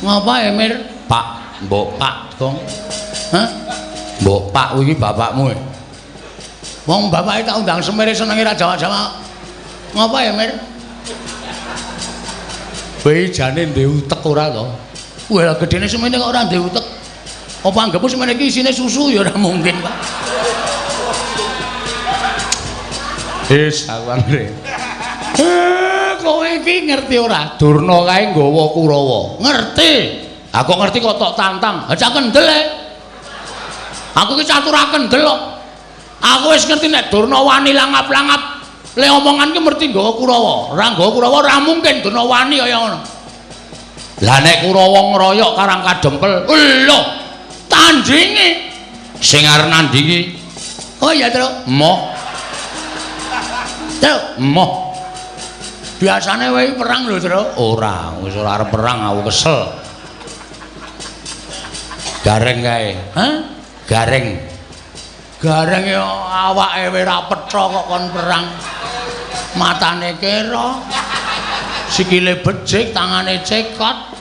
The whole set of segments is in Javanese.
Ngapa ya, Mir? Pak, mbok Pak, Gong. Hah? Mbok Pak kuwi bapakmu. Wong bapake tak undang semere senenge ra Jawa-Jawa. Ngapa ya, Mir? Kowe jane ndek utek ora to? Wah, lah gedene semene kok ora ndek utek. Apa anggepmu semene iki isine susu ya ora mungkin, Pak. Wis, aku anggere. Kowe iki ngerti ora? Durna kae nggawa Kurawa. Ngerti. Aku ngerti kok tok tantang. Ha cak kendel e. Aku ki catur kendel kok. Aku wis ngerti nek Durna wani langap-langap. Le omongan ki mesti nggawa Kurawa. Ora nggawa Kurawa ora mungkin Durna wani kaya ngono. Lah nek Kurawa ngroyok Karang Kadempel, lho, tandinge sing arep nandingi. Oh iya, Truk. Emoh. Truk, emoh. Biasane wae perang lho, Truk. Ora, wis ora arep perang aku kesel. Gareng kae. Hah? Gareng. Gareng ya awake wis ora petha kok kon perang. Matane kera. Sikile becik, tangane cekot.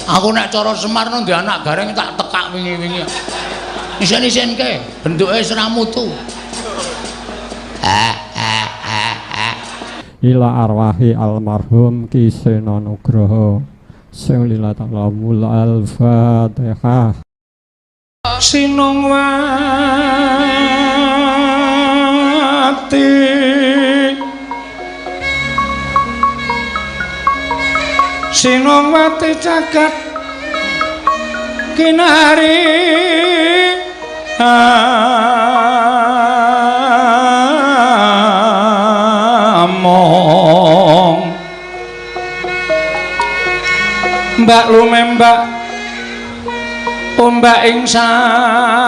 Aku nek cara Semar ndek anak gareng tak tekak wingi-wingi. Isen-isenke, bentuke wis ra mutu. Ila arwahi almarhum Ki Seno Nugroho. Sing lila ta'lamul al-Fatihah. Sinungwati Sinungwati cagat kinari among mbak lumembak ombak ing samudra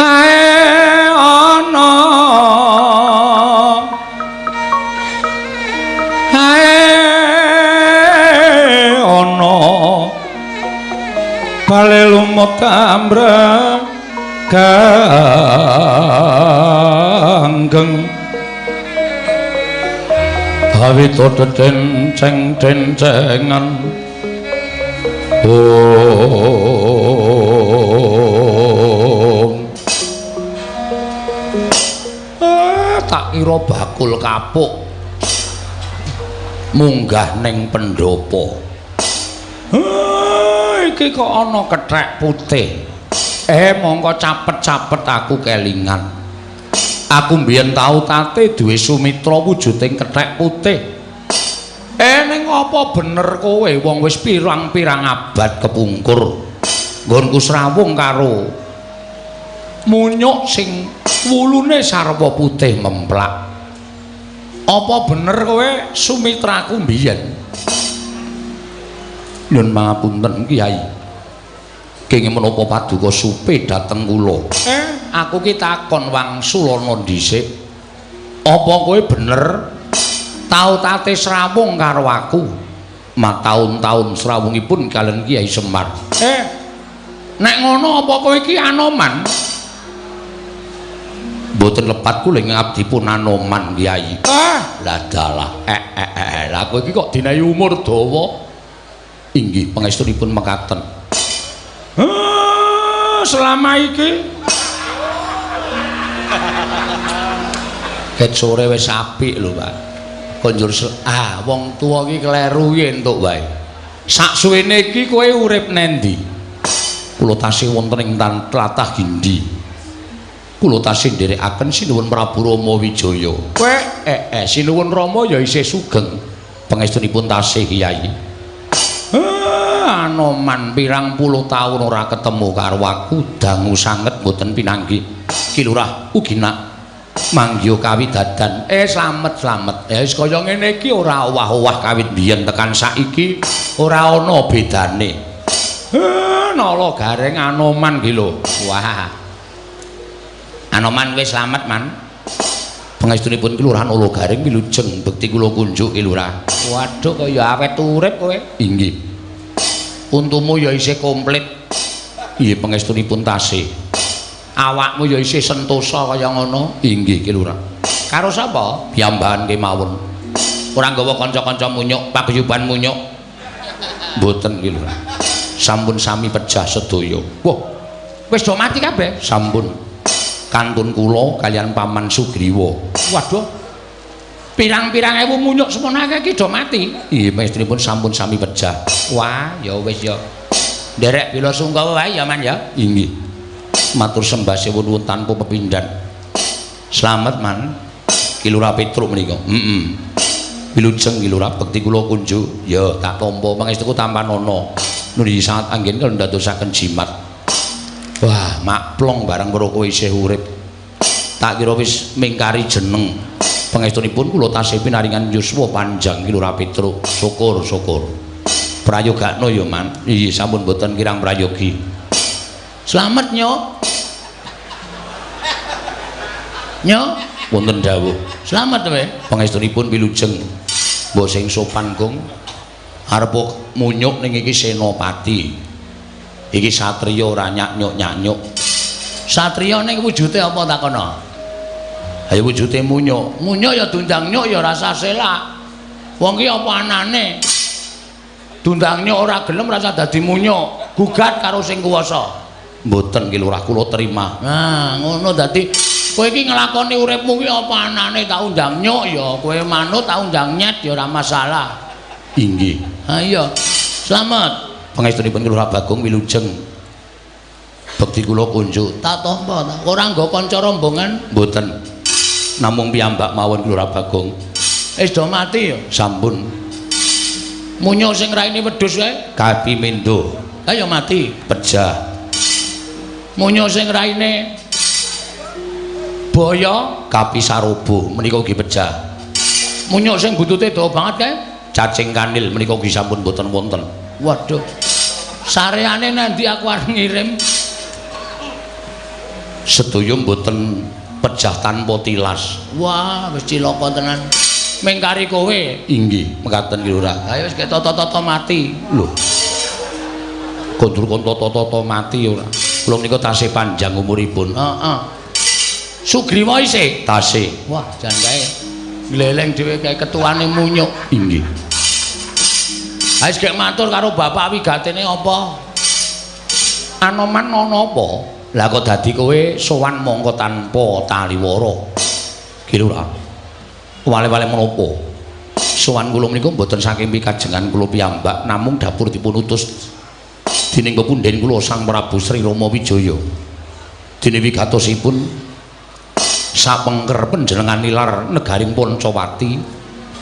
ae ana ae ana bale lumut ambreng ganggeng awito denceng dencengan. Om. Tak kira bakul kapuk munggah ning pendopo. Iki kok ana kethek putih. Mongko capet-capet aku kelingan. Aku mbiyen tau tate duwe sumitra wujuding kethek putih. Ning apa bener kowe wong wis pirang-pirang abad kepungkur nggonku srawung karo munyuk sing wulune sarwa putih memplak. Apa bener kowe sumitraku mbiyen? Nyun pangapunten Kyai. Kenging menapa paduka supe dhateng kula? Aku ki takon wangsulana dhisik. Apa kowe bener tau tate srawung karo aku? Mataun-taun srawungipun kalian Kyai Semar. Nek ngono apa kowe iki Anoman? Mboten lepat kula ing abdi pun Anoman Kyai. Lah dalah. Lah kowe iki kok dinehi umur dawa? Inggih pangestunipun mekaten. Selama iki ket sore wis apik lho, Pak. Konjur wong tuwa iki kleru iki entuk wae. Saksuwene iki kowe urip nendi? Kula tasih wonten ing tlatah Gindi. Kula tasih nderekaken Sinuwun Prabu Rama Wijaya. Kowe Sinuwun Rama ya isih sugeng. Pangestunipun tasih Kyai. Anoman pirang puluh taun ora ketemu karo aku, dangu sanget mboten pinanggih. Ki Lurah ugi nak manggiha kawidadan. Slamet slamet. Wis kaya ngene iki ora owah-owah kawit biyen tekan saiki ora ana bedane. Nala gareng Anoman ki lho. Wah. Anoman wis slamet, Man. Pangestunipun Ki Lurah Nala Gareng wilujeng bekti kula kunjuk Ki Lurah. Waduh kaya awet urip kowe. Inggih. Untumu ya isih komplit. Nggih pangestunipun tasih. Awakmu ya isih sentosa kaya ngono. Inggih, Ki Lurah. Karo sapa? Piyambakan kemawon. Ora nggawa kanca-kanca munyuk, paguyuban munyuk. Mboten, Ki Lurah. Sampun sami pejah sedaya. Wah, wis do mati kabeh? Sampun. Kantun kula kaliyan Paman Sugriwa. Waduh. Pirang-pirang ewu munyuk semono akeh iki do mati. Iya, pangestunipun sampun sami pejah. Wah, ya wis ya. Nderek bela sungkawa wae ya, Man ya. Inggih. Matur sembah nuwun tanpa pepindhan. Slamet, Man. Ki Lurah Petruk menika. Heeh. Wilujeng Ki Lurah, bekti kula kunjuk. Ya, tak tampa pangestuku tampanana. Nuli sangat anggen kula ndadosaken jimat. Wah, makplong bareng weruh kowe isih urip. Tak kira wis mingkari jeneng. Pangestunipun kula tasih pinaringan yuswa panjang Ki Lurah Petruk. Syukur, syukur. Prayogakno ya, Man. Iya, sampun boten kirang prayogi. Slamet, Nyok. Nyok, wonten dawuh. Slamet kowe. Pangestunipun wilujeng. Mbok sing sopan, Gong. Arep munyuk ning iki senopati. Iki satriya ora nyak-nyuk-nyak-nyuk. Satriya ning wujude apa takono? Ayo wujude munyuk. Munyuk ya diundang nyuk ya rasa selak. Wong ki apa anane? Diundang nyuk ora gelem rasa dadi munyuk. Gugat karo sing kuwasa. Mboten Ki Lurah, kula terima. Nah, ngono dadi kowe iki nglakoni uripmu ki apa anane, tak undang nyuk ya kowe manut, tak undang nyet ya ora masalah. Inggih. Ha iya. Slamet. Pangestunipun Ki Lurah Bagong wilujeng. Bekti kula kunjuk. Tak tampa ta. Ora nggo kanca rombongan? Mboten. Namung piyambak mawon Ki Lurah Bagong. Wis do mati ya? Sampun. Munyuk sing raine wedhus kae? Kapi mendo. Lah ya mati. Pejah. Munyuk sing raine boyo? Kapi sarobo menika ugi pejah. Munyuk sing buntute dawa banget kae? Cacing kanil menika ugi sampun mboten wonten. Waduh. Sareane nanti aku arep ngirim. Sedaya mboten pejah tanpa tilas. Wah, wis cilaka tenan. Mengkari kowe. Inggih, mekaten Ki Lurah. Ayo wis ketata-tata mati. Lho. Kondur kon tata-tata mati ora. Kula menika tasih panjang umuripun. Heeh. Sugriwa isih? Tasih. Wah, jan kae. Gleleng dhewe kae ketuane munyuk. Inggih. Ayo gek matur karo bapak wigatene apa? Anoman ana apa? Lah kok dadi kowe sowan mongko tanpa taliwara. Ki Lurah. Wale-wale menapa? Sowan kula menika mboten saking pikajengan kula piyambak, namung dapur dipun utus dening pepundhen kula Sang Prabu Sri Rama Wijaya. Dene wigatosipun sapengker panjenengan nilar negaring Pancawati,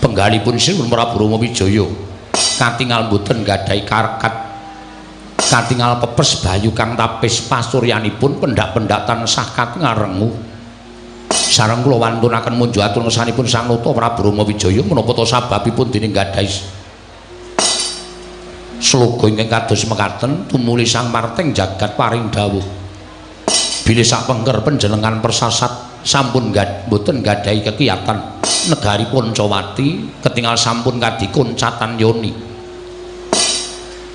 penggalipun Sri Prabu Rama Wijaya katingal mboten gadhahi karkat, katingal pepes bayu kang tapis pasuryanipun pendak-pendak tansah katingal rengu. Sareng kula wantunaken munjuk atur ngersanipun Sang Nata Prabu Rama Wijaya menapa ta sababipun dening gadhahi sloga ingkang kados mekaten tumuli Sang Marteng jagat paring dawuh bilih sapengker panjenengan persasat sampun mboten gadhahi kekiyatan negari Pancawati ketingal sampun kadikoncatan yoni.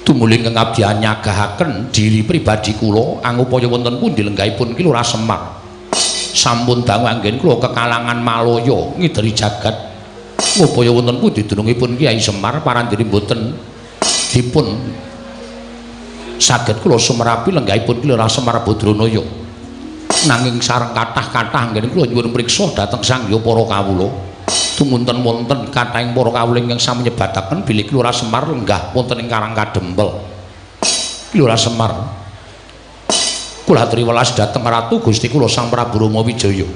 Tumuli ingkang abdi anyagahaken diri pribadi kula angupaya wonten pundi lenggahipun Ki Lurah Semar. Sampun dangu anggen kula kekalangan malaya ngideri jagat ngupaya wonten pundi dunungipun Kyai Semar parandene mboten dipun saged kula sumerapi lenggahipun Ki Lurah Semar Badranaya. Nanging sareng kathah-kathah anggen kula nyuwun priksa dhateng Sang Hyang para kawula. Tumunten wonten kathahing para kawula ingkang sami nyebataken bilih Ki Lurah Semar lenggah wonten ing Karang Kadempel. Ki Lurah Semar kula aturi welas dhateng Ratu Gusti kula Sang Prabu Rama Wijaya.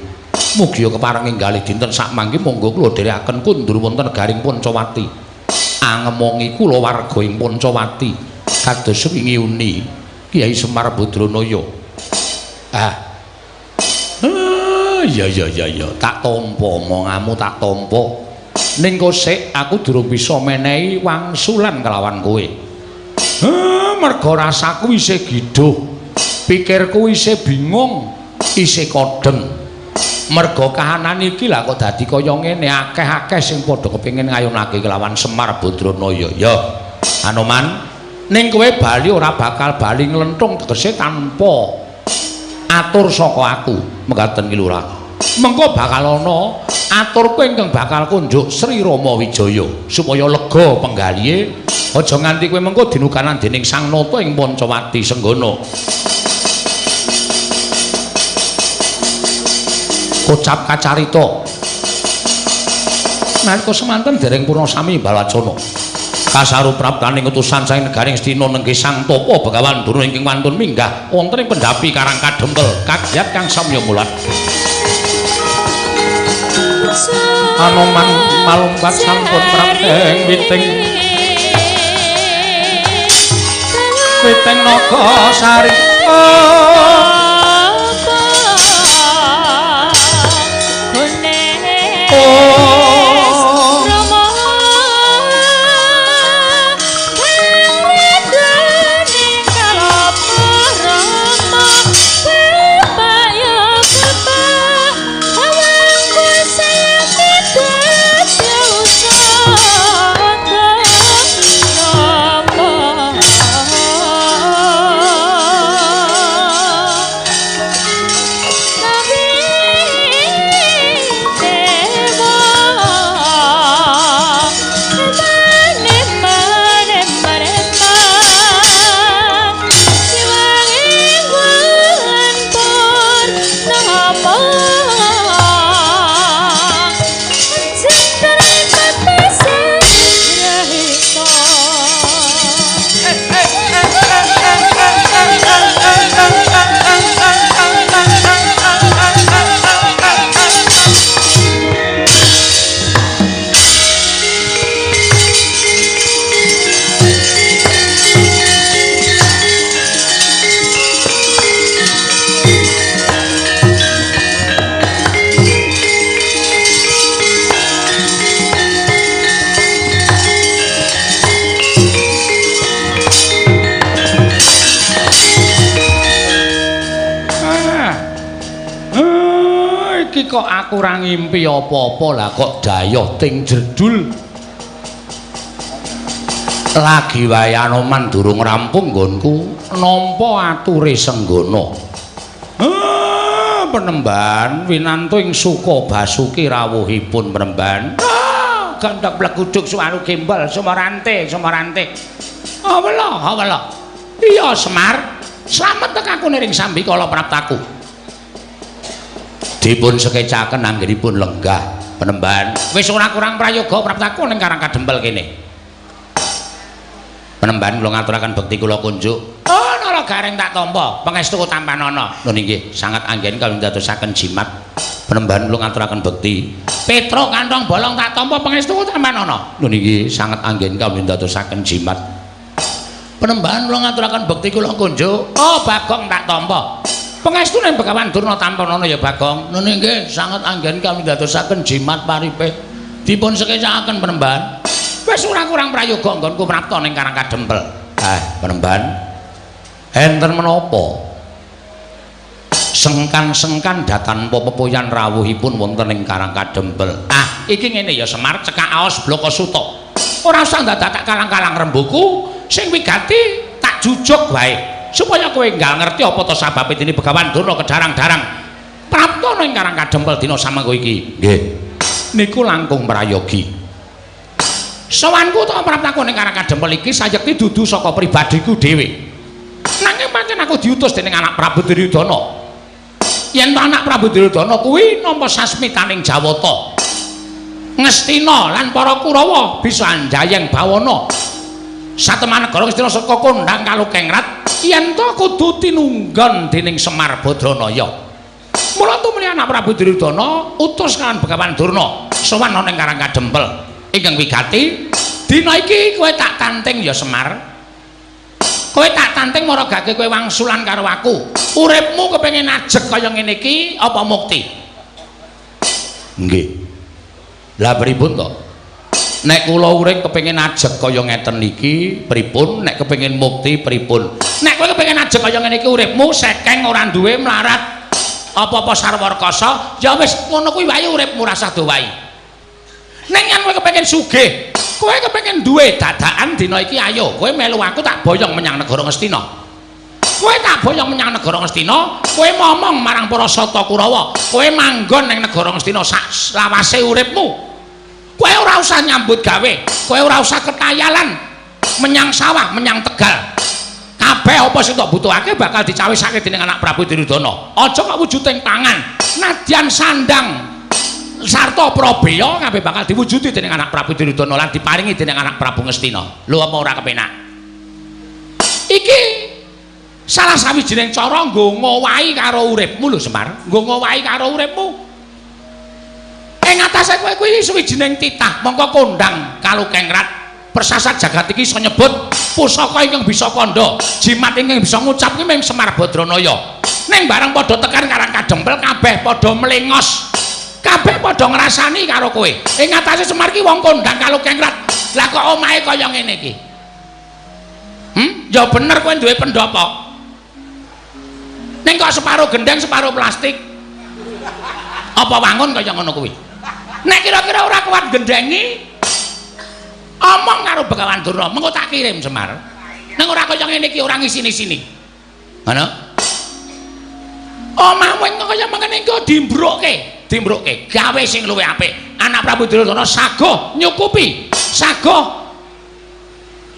Mugia kepareng enggalih dinten sakmangke monggo kula dherekaken kundur wonten negaring Pancawati. Angemongi kula warga ing Pancawati kados wingi uni Kyai Semar Badranaya. Ah. Ya ya ya ya, tak tampa omonganmu, tak tampa. Ning kosek aku durung bisa menehi wangsulan kelawan kowe. Merga rasaku isih gidhuh. Pikirku isih bingung, isih kodheng. Merga kahanan iki lah kok dadi kaya ngene, akeh-akeh sing padha kepengin ngayunake kelawan Semar Badranaya. Ya, Anoman, ning kowe bali ora bakal bali nglenthung tegese tanpa Atur saka aku, mekaten Ki Lurah. Mengko bakal ana aturku ingkang bakal kunjuk Sri Rama Wijaya supaya lega penggalihe, aja nganti kowe mengko dinukanan dening Sang Nata ing Pancawati Senggana. Kocap kacarita. Nalika semanten dereng purna sami balacana. Kasaru praptaning utusan saking negaring Astina nenggih Sang Tapa Begawan Durna ingkang wantun minggah wonten ing pendhapi Karang Kadempel kagyat kang samya mulat. Anoman malumpat sampun prapteng witing witing naga sari. Kok aku ora ngimpi apa-apa lah kok dayoh ting jedul. Lagi wae Anoman durung rampung nggonku nampa ature Senggana. Penemban winantu ing Suka Basuki rawuhipun penemban. Gandhak bleguduk suwaru gembel sumarante sumarante. Awela awela. Iya Semar, slamet tekaku niring sambikala praptaku. Dipun sekecaken anggenipun lenggah penemban. Wis ora kurang prayoga praptaku ning Karang Kadempel kene. Penemban kula ngaturaken bekti kula kunjuk. Oh, nara gareng tak tampa, pangestu tampanana. Nun inggih, sangat anggen kawula ndadosaken jimat. Penemban kula ngaturaken bekti. Petro kantong bolong tak tampa, pangestu tampanana. Nun inggih, sangat anggen kawula ndadosaken jimat. Penemban kula ngaturaken bekti kula kunjuk. Oh, Bagong tak tampa. Pangestune Begawan Durna tampanana ya Bagong. Nun inggih, sangat anggen kami ndadosaken jimat paripe. Dipun sekecaken penemban. Wis ora kurang prayoga nggonku prapta ning Karang Kadempel. Penemban. Enten menapa? Sengkan-sengkan datan pepoyan rawuhipun wonten ing Karang Kadempel. Iki ngene ya Semar, cekak aos blaka suta. Ora usah ndadak tak kalang-kalang rembuku, sing wigati tak jujuk wae. Supaya kowe enggal ngerti apa to sababe dene Begawan Durna kedarang-darang prapta ning Karang Kadempel dina samangko iki. Nggih. Niku langkung prayogi. Sowanku to praptaku ning Karang Kadempel iki sayekti dudu saka pribadiku dhewe. Nanging pancen aku diutus dening anak Prabu Duryudana. Yen to anak Prabu Duryudana kuwi nampa sasmitaning Jawata. Ngastina lan para Kurawa bisa anjayeng bawana. Sateman negara Ngastina saka kondhang kalukengrat yen to kudu tinunggon dening Semar Badranaya. Mula tumuli anak Prabu Duryudana utus kaliyan Begawan Durna sowan ana ing Karang Kadempel ingkang wigati, dina iki kowe tak tanting ya Semar. Kowe tak tanting maragake kowe wangsulan karo aku. Uripmu kepengin ajeg kaya ngene iki apa mukti? Nggih. Lah pripun to? Nek kula urip kepengin ajeg kaya ngeten iki pripun, nek kepengin mukti pripun? Nek kowe kepengin ajeg kaya ngene iki uripmu sekeng ora duwe mlarat apa-apa sarwa rekasa, ya wis ngono kuwi wae uripmu rasah dowahi. Nek yen kowe kepengin sugih, kowe kepengin duwe dadakan dina iki ayo kowe melu aku tak boyong menyang negara Ngastina. Kowe tak boyong menyang negara Ngastina, kowe momong marang para Sata Kurawa, kowe manggon ning negara Ngastina sak lawase uripmu. Kowe ora usah nyambut gawe, kowe ora usah ketayalan menyang sawah, menyang Tegal. Kabeh apa sing tok butuhake bakal dicawisake dening anak Prabu Duryudana. Aja kok wujuding pangan, nadyan sandang sarta prabeya kabeh bakal diwujudi dening anak Prabu Duryudana lan diparingi dening anak Prabu Ngastina. Lho apa ora kepenak? Iki salah sawijining cara nggo ngowahi karo uripmu lho Semar, nggo ngowahi karo uripmu. Ing atase kowe kuwi sawijining titah, mongko kondang kalukengrat persasat jagat iki iso nyebut pusaka ingkang bisa kandha, jimat ingkang bisa ngucap kuwi mung Semar Badranaya. Ning bareng padha tekan Karang Kadempel kabeh padha mlengos. Kabeh padha ngrasani karo kowe. Ing atase Semar ki wong kondang kalukengrat. Lah kok omahe kaya ngene iki? Ya bener kowe duwe pendopo. Ning kok separo gendeng, separo plastik. Apa wangun kaya ngono kuwi? Nek kira-kira ora kuat gendengi, omong karo Begawan Durna, mengko tak kirim Semar. Ning ora kaya ngene iki, ora ngisini-sini. Ngono? Omahmu kaya mengene iki dimbrukke, dimbrukke, gawe sing luwih apik. Anak Prabu Duryudana sagoh nyukupi, sagoh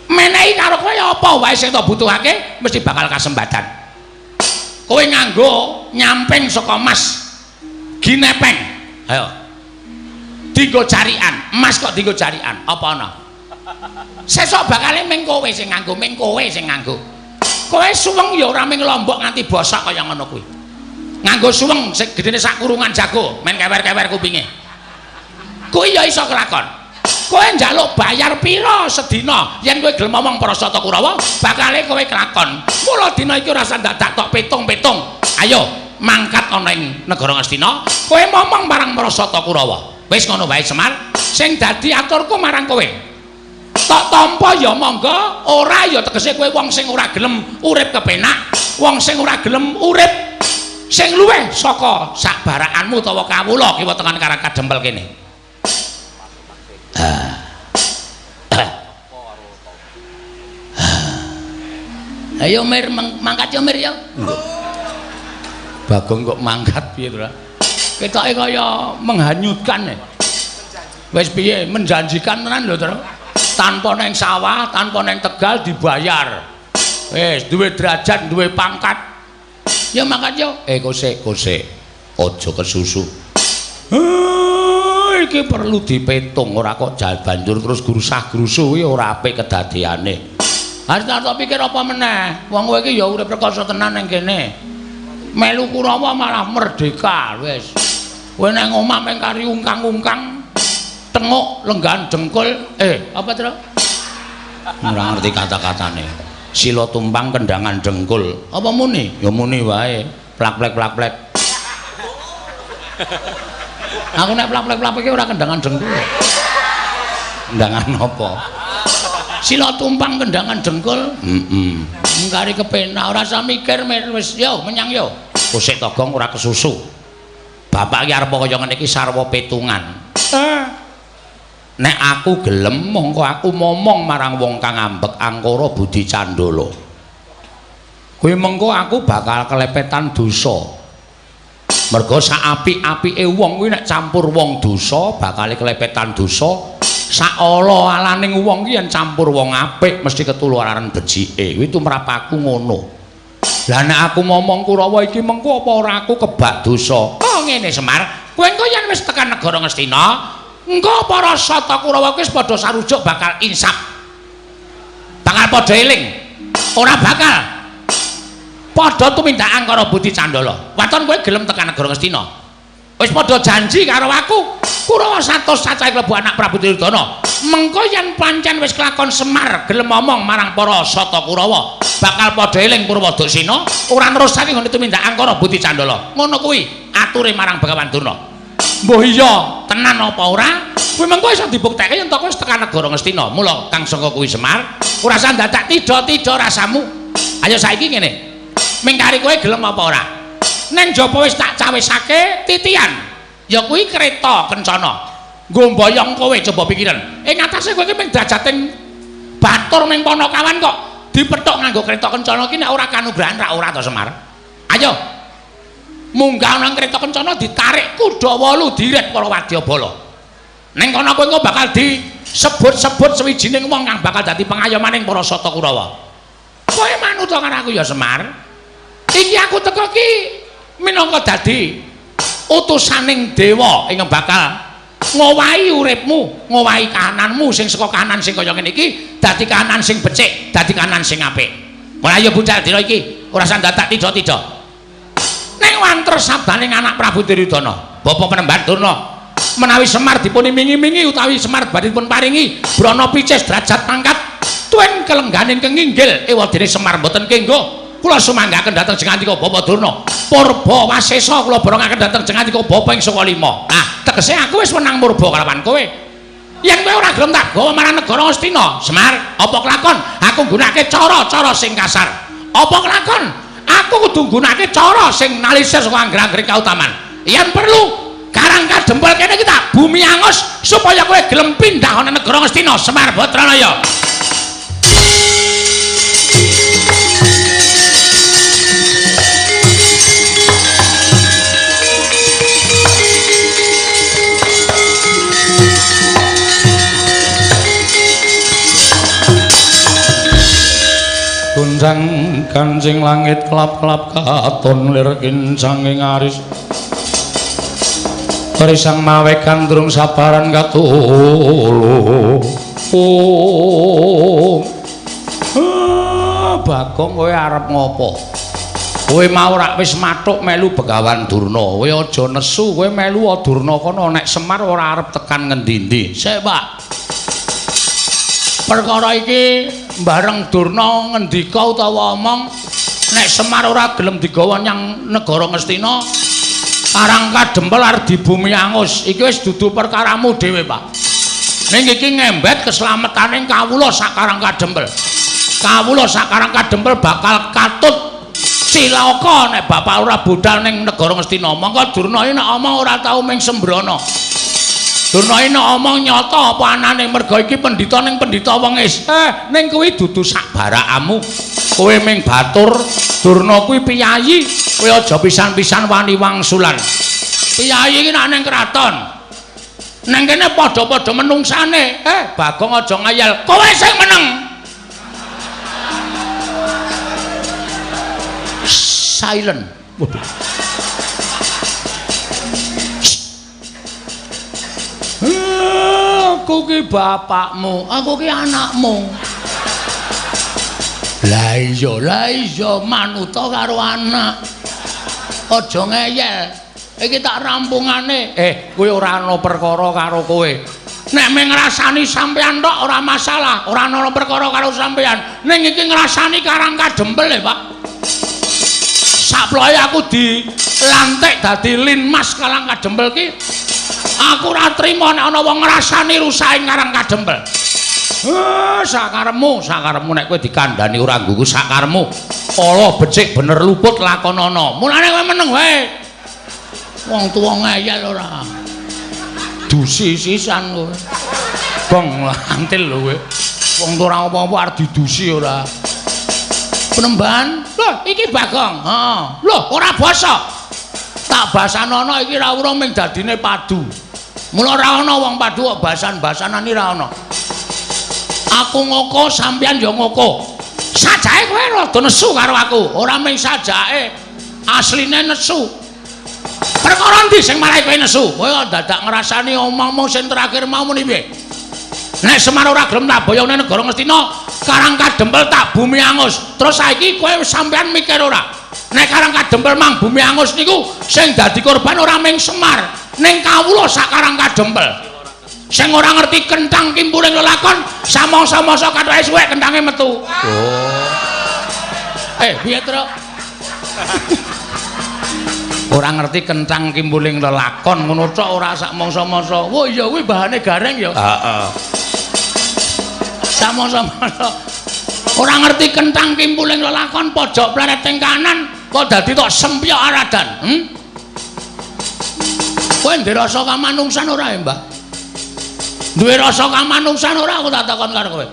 menehi karo kowe apa wae sing tok butuhake mesti bakal kasembadan. Kowe nganggo nyamping saka mas ginepeng. Ayo. Dinggo jarikan, emas kok dinggo jarikan, apa ana? Sesuk bakale ming kowe sing nganggo, ming kowe sing nganggo. Kowe suweng ya ora ming lombok nganti bosok kaya ngono kuwi. Nganggo suweng sing gedene sak kurungan jago, men kewer-kewer kupinge. Kuwi ya iso kelakon. Kowe njaluk bayar pira sedina yen kowe gelem ngomong para Sata Kurawa, bakale kowe kelakon. Mula dina iki ora usah dadak tok pitung-pitung. Ayo mangkat ana ing negara Ngastina, kowe momong marang para Sata Kurawa. Wis ngono wae Semar, sing dadi aturku marang kowe. Tok tampa ya monggo, ora ya tegese kowe wong sing ora gelem urip kepenak, wong sing ora gelem urip sing luwih saka sak barakanmu utawa kawula kiwa tengen Karang Kadempel kene. Ayo Mir, mangkat yo Mir yo. Bagong kok mangkat piye to? Ketoke kaya menghanyutkan. Wis piye menjanjikan tenan lho, Tru. Tanpa neng sawah, tanpa neng Tegal dibayar. Wis duwe derajat, duwe pangkat. Ya mangkat yo. Kosek, kosek. Aja kesusu. Iki perlu dipetung, ora kok banjur terus grusah-grusuh kuwi ora apik kedadeane. Harus tak pikir apa meneh? Wong kowe iki ya urip rekoso tenan ning kene. Melu Kurawa malah merdeka wis. Kowe nang omah mung kari ungkang-ungkang, tenguk lenggahan dengkul, apa Tru? Ora ngerti kata-katane. Sila tumpang kendangan dengkul. Apa muni? Ya muni wae. Plak-plek plak-plek. Aku nek plak-plek plak-plek ora kendangan dengkul. Kendangan apa? Sila tumpang kendangan dengkul. Heeh. Kari kepenak ora usah mikir wis yo menyang yo. Kusik Togong ora kesusu. Bapak iki arep kaya ngene iki sarwa petungan. Nek aku gelem mongko aku momong marang wong kang ambek angkara budi candala. Kuwi mengko aku bakal kelepetan dosa. Mergo sak apik-apike wong kuwi nek campur wong dosa bakal kelepetan dosa. Sak ala-alaning wong ki yen campur wong apik mesti ketularan becike. Kuwi tumrap aku ngono. Lah nek aku momong Kurawa iki mengko apa ora aku kebak dosa? Oh ngene Semar, kowe engko yen wis tekan negara Ngastina, engko para Sata Kurawa kuwi wis padha sarujuk bakal insaf. Bakal padha eling. Ora bakal padha tumindak angkara budi candala. Waton kowe gelem tekan negara Ngastina. Wis padha janji karo aku. Kurawa 100 cacahe klebu anak Prabu Duryudana. Mengko yen pancen wis kelakon Semar gelem omong marang para Sata Kurawa, bakal padha eling Purwadaksina, ora nerusake nggone tumindak angkara budi candala. Ngono kuwi ature marang Begawan Durna. Mbuh iya tenan apa ora? Kuwi mengko iso dibuktekke yen to kowe wis tekan negara Ngastina. Mula kang sangka kuwi Semar, ora usah dadak tidha-tidha rasamu. Ayo saiki ngene. Mingkari kowe gelem apa ora? Neng jaba wis tak cawisake titian. Ya kuwi kereta kencana. Nggo mboyong kowe coba pikiran. Ing atase kowe iki mung drajating batur ming Panakawan kok. Dipethuk nganggo kereta kencana iki nek ora kanugrahan ra ora to Semar. Ayo. Munggah nang kereta kencana ditarik kuda 8 diret para wadyabala. Ning kono kowe engko bakal disebut-sebut sewijining wong kang bakal dadi pengayomaning para Sata Kurawa. Kowe manut karo aku ya Semar. Iki aku teko ki minangka dadi utusaning dewa ingkang bakal ngowahi uripmu, ngowahi kahananmu sing saka kahanan sing kaya ngene iki dadi kahanan sing becik, dadi kahanan sing apik. Mulai ayo budal dina iki, ora usah dadak tida-tida. Ning wanter sabdaning anak Prabu Duryudana, Bapak Penemban Durna, menawi Semar dipun imingi-imingi utawi Semar badhe dipun paringi brana picis derajat pangkat tuen kelengganing kenginggil ewadene Semar mboten kenggo. Kula sumanggaken dhateng jengandika Bapak Durna. Purba wasesa kula borongaken dhateng jengandika Bapak ing saka lima. Nah, tegese aku wis wenang murba kalawan kowe. Yen kowe ora gelem tak gawa marang negara Ngastina, Semar, apa kelakon aku nggunakake cara-cara sing kasar? Apa kelakon aku kudu nggunakake cara sing nalisir saka angger-anggere kautaman? Yen perlu Karang Kadempel kene iki tak bumi angus supaya kowe gelem pindah ana negara Ngastina, Semar Badranaya. Gunjang kancing langit kelap-kelap katon lir kincang ing aris. Risang mawe gandrung sabaran katulu. Oh. Bagong kowe arep ngopo? Kowe mau rak wis mathuk melu Begawan Durna. Kowe aja nesu, kowe melu Durna kono nek Semar ora arep tekan ngendi-endi. Sik, Pak. Perkara iki bareng Durna ngendika utawa omong nek Semar ora gelem digawa nyang negara Ngastina, Karang Kadempel arep dibumi angus. Iki wis dudu perkaramu dhewe, Pak. Ning iki ngembet keselametaning kawula sak Karang Kadempel. Kawula sak Karang Kadempel bakal katut cilaka nek bapak ora budal ning negara Ngastina. Mongko Durna iki nek omong ora tau ming sembrono. Durna iki nek omong nyata apa anane merga iki pendhita ning pendhita wengis. Ning kuwi dudu sak barakamu. Kowe ming batur, Durna kuwi piyayi. Kowe aja pisan-pisan wani wangsulan. Piyayi iki nek ning kraton. Ning kene padha-padha menungsane. Bagong aja ngayal. Kowe sing meneng. Silent. Waduh. Aku ki bapakmu, aku ki anakmu. Lah iya manuta karo anak. Aja ngeyel. Iki tak rampungane. Kowe ora ana perkara karo kowe. Nek mung ngrasani sampean tok ora masalah, ora ana perkara karo sampean. Ning iki ngrasani Karang Kadempel e, Pak. Saploe aku dilantik dadi Linmas Karang Kadempel ki. Aku ora trima nek ana wong ngrasani rusake Karang Kadempel. Sakaremu, sakaremu nek kowe dikandhani ora nggugu sakaremu. Ala becik bener luput lakonana. Mulane kowe meneng wae. Wong tuwa ngeyel ora. Dusi sisan kowe. Gong antil lho kowe. Wong tuwa ora apa-apa arep didusi ora. Penemban, lho iki Bagong. Heeh. Lho ora basa. Tak basanono iki ra urung ming dadine padu. Mula ora ana wong padu kok basan-basanan iki ra ana. Aku ngoko sampeyan ya ngoko. Sajake kowe rada nesu karo aku. Ora ming sajake, asline nesu. Perkara endi sing marai kowe nesu? Kowe kok dadak ngrasani omongmu sing terakhir mau muni piye? Nek Semar ora gelem tak boyong nang negara Ngastina, Karang Kadempel tak bumi angus. Terus saiki kowe sampeyan mikir ora? Nek Karang Kadempel mang bumi angus niku sing dadi korban ora ming Semar, ning kawula sak Karang Kadempel. Sing ora ngerti kenthang kimpuling lelakon, samangsa-mangsa kathoke suwek kenthange metu. Oh. Piye, Truk? Ora ngerti kenthang kimpuling lelakon ngono tok ora sak mangsa-mangsa. Wah iya kuwi bahane gareng ya. Heeh. Samangsa-mangsa ora ngerti kenthang kimpuling lelakon pojok pleret ing kanan kok dadi tok sempyok aradan. Kowe ndek rasa kamanungsan ora ya, Mbah? Duwe rasa kamanungsan ora aku tak takon karo kowe.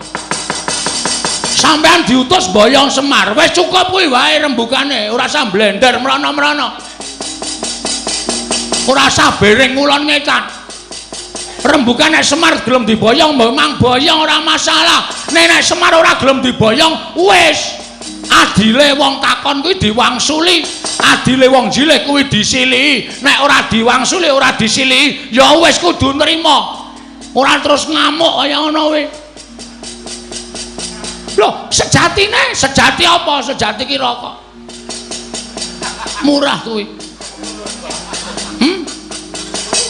Sampean diutus boyong Semar, wis cukup kuwi wae rembugane, ora usah blender mrono-mrono. Ora usah bering ngulon ngetan. Rembugan nek Semar gelem diboyong, memang boyong ora masalah. Nek Semar ora gelem diboyong, wis. Adile wong takon kuwi diwangsuli, adile wong jilih kuwi disilihi. Nek ora diwangsuli, ora disilihi, ya wis kudu nrima. Ora terus ngamuk kaya ngono kuwi. Loh, sejatine, sejati apa? Sejati ki rokok. Murah kuwi.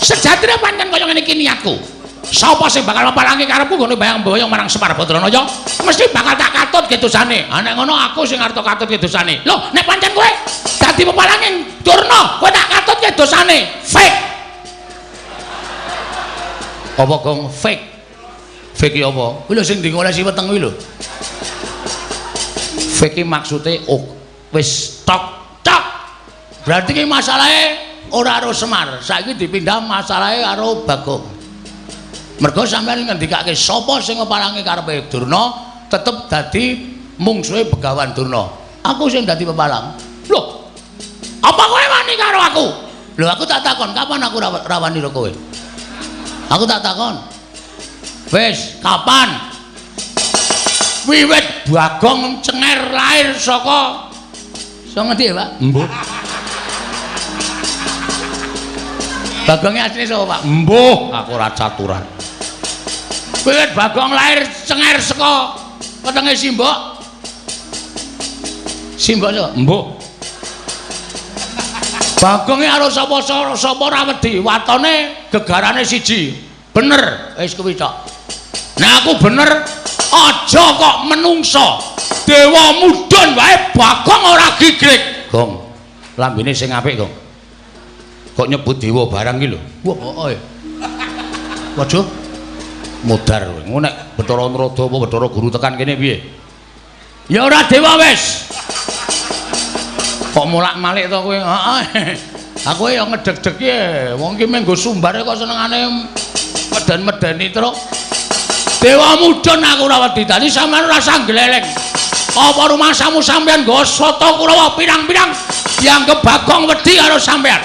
Sejatine pancen kaya ngene iki niatku. Sapa sing bakal mapalangi karepku nggone bayang-boyong marang Semar Badranaya, mesti bakal tak katut ke dosane. Ha nek ngono aku sing arep katut ke dosane. Loh, nek pancen kowe dadi pepalange Durna, kowe tak katut ke dosane. Fake. Apa gong fake? Fake ki apa? Kuwi lho sing dingolesi weteng kuwi lho. Fake ki maksude oh, wis tok tok. Berarti ki masalahe ora karo Semar, saiki dipindah masalahe karo Bagong. Mergo sampeyan ngendikake sapa sing ngepalangi karepe Durna tetep dadi mungsuhe Begawan Durna. Aku sing dadi pepalang. Loh, apa kowe wani karo aku? Lho aku tak takon, kapan aku rawani karo kowe? Aku tak takon. Wis, kapan? Wiwit Bagong cenger lahir saka saka ngendi ya, Pak? Mbuh. Bagongnya asline sapa, Pak? Mbuh, aku ora caturan. Wiwit Bagong lahir cenger saka wetenge Simbok. Simbok sapa? Mbuh. Bagonge karo sapa sapa ora wedi, watone gegarane siji. Bener, wis kuwi tok. Nek aku bener, aja kok menungso. Dewa mudhun wae Bagong ora gigrik. Gong, lambene sing apik, Gong. Kok nyebut dewa barang iki lho. Wah, heeh. Waduh. Mudar kowe. Ngono nek Bathara Narada apa Bathara Guru tekan kene piye? Ya ora dewa wis. Kok molak-malik to kowe? Heeh. Aku ya ngedeg-deg e. Wong iki mung nggo sumbar kok senengane meden-medeni truk. Dewa mudhun aku ora wedi. Dadi sampeyan ora usah gleleng. Apa rumangsamu sampeyan nggawa sata Kurawa pirang-pirang dianggep Bagong wedi karo sampeyan?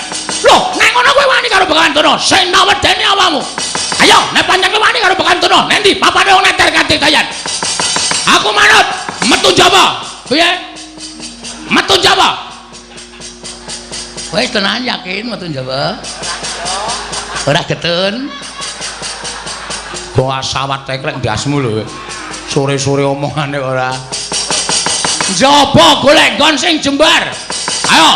Loh, nek ngono kowe wani karo Begawan Durna, sing tak wedeni awakmu. Ayo, nek pancen kowe wani karo Begawan Durna, nendi papane wong neter katidayan. Aku manut, metu jaba. Piye? Metu jaba. Wis tenan yakin metu jaba. Ora getun. Goa sawat teklek ndasmu lho. Sore-sore omongane ora. Njaba golek nggon sing jembar. Ayo,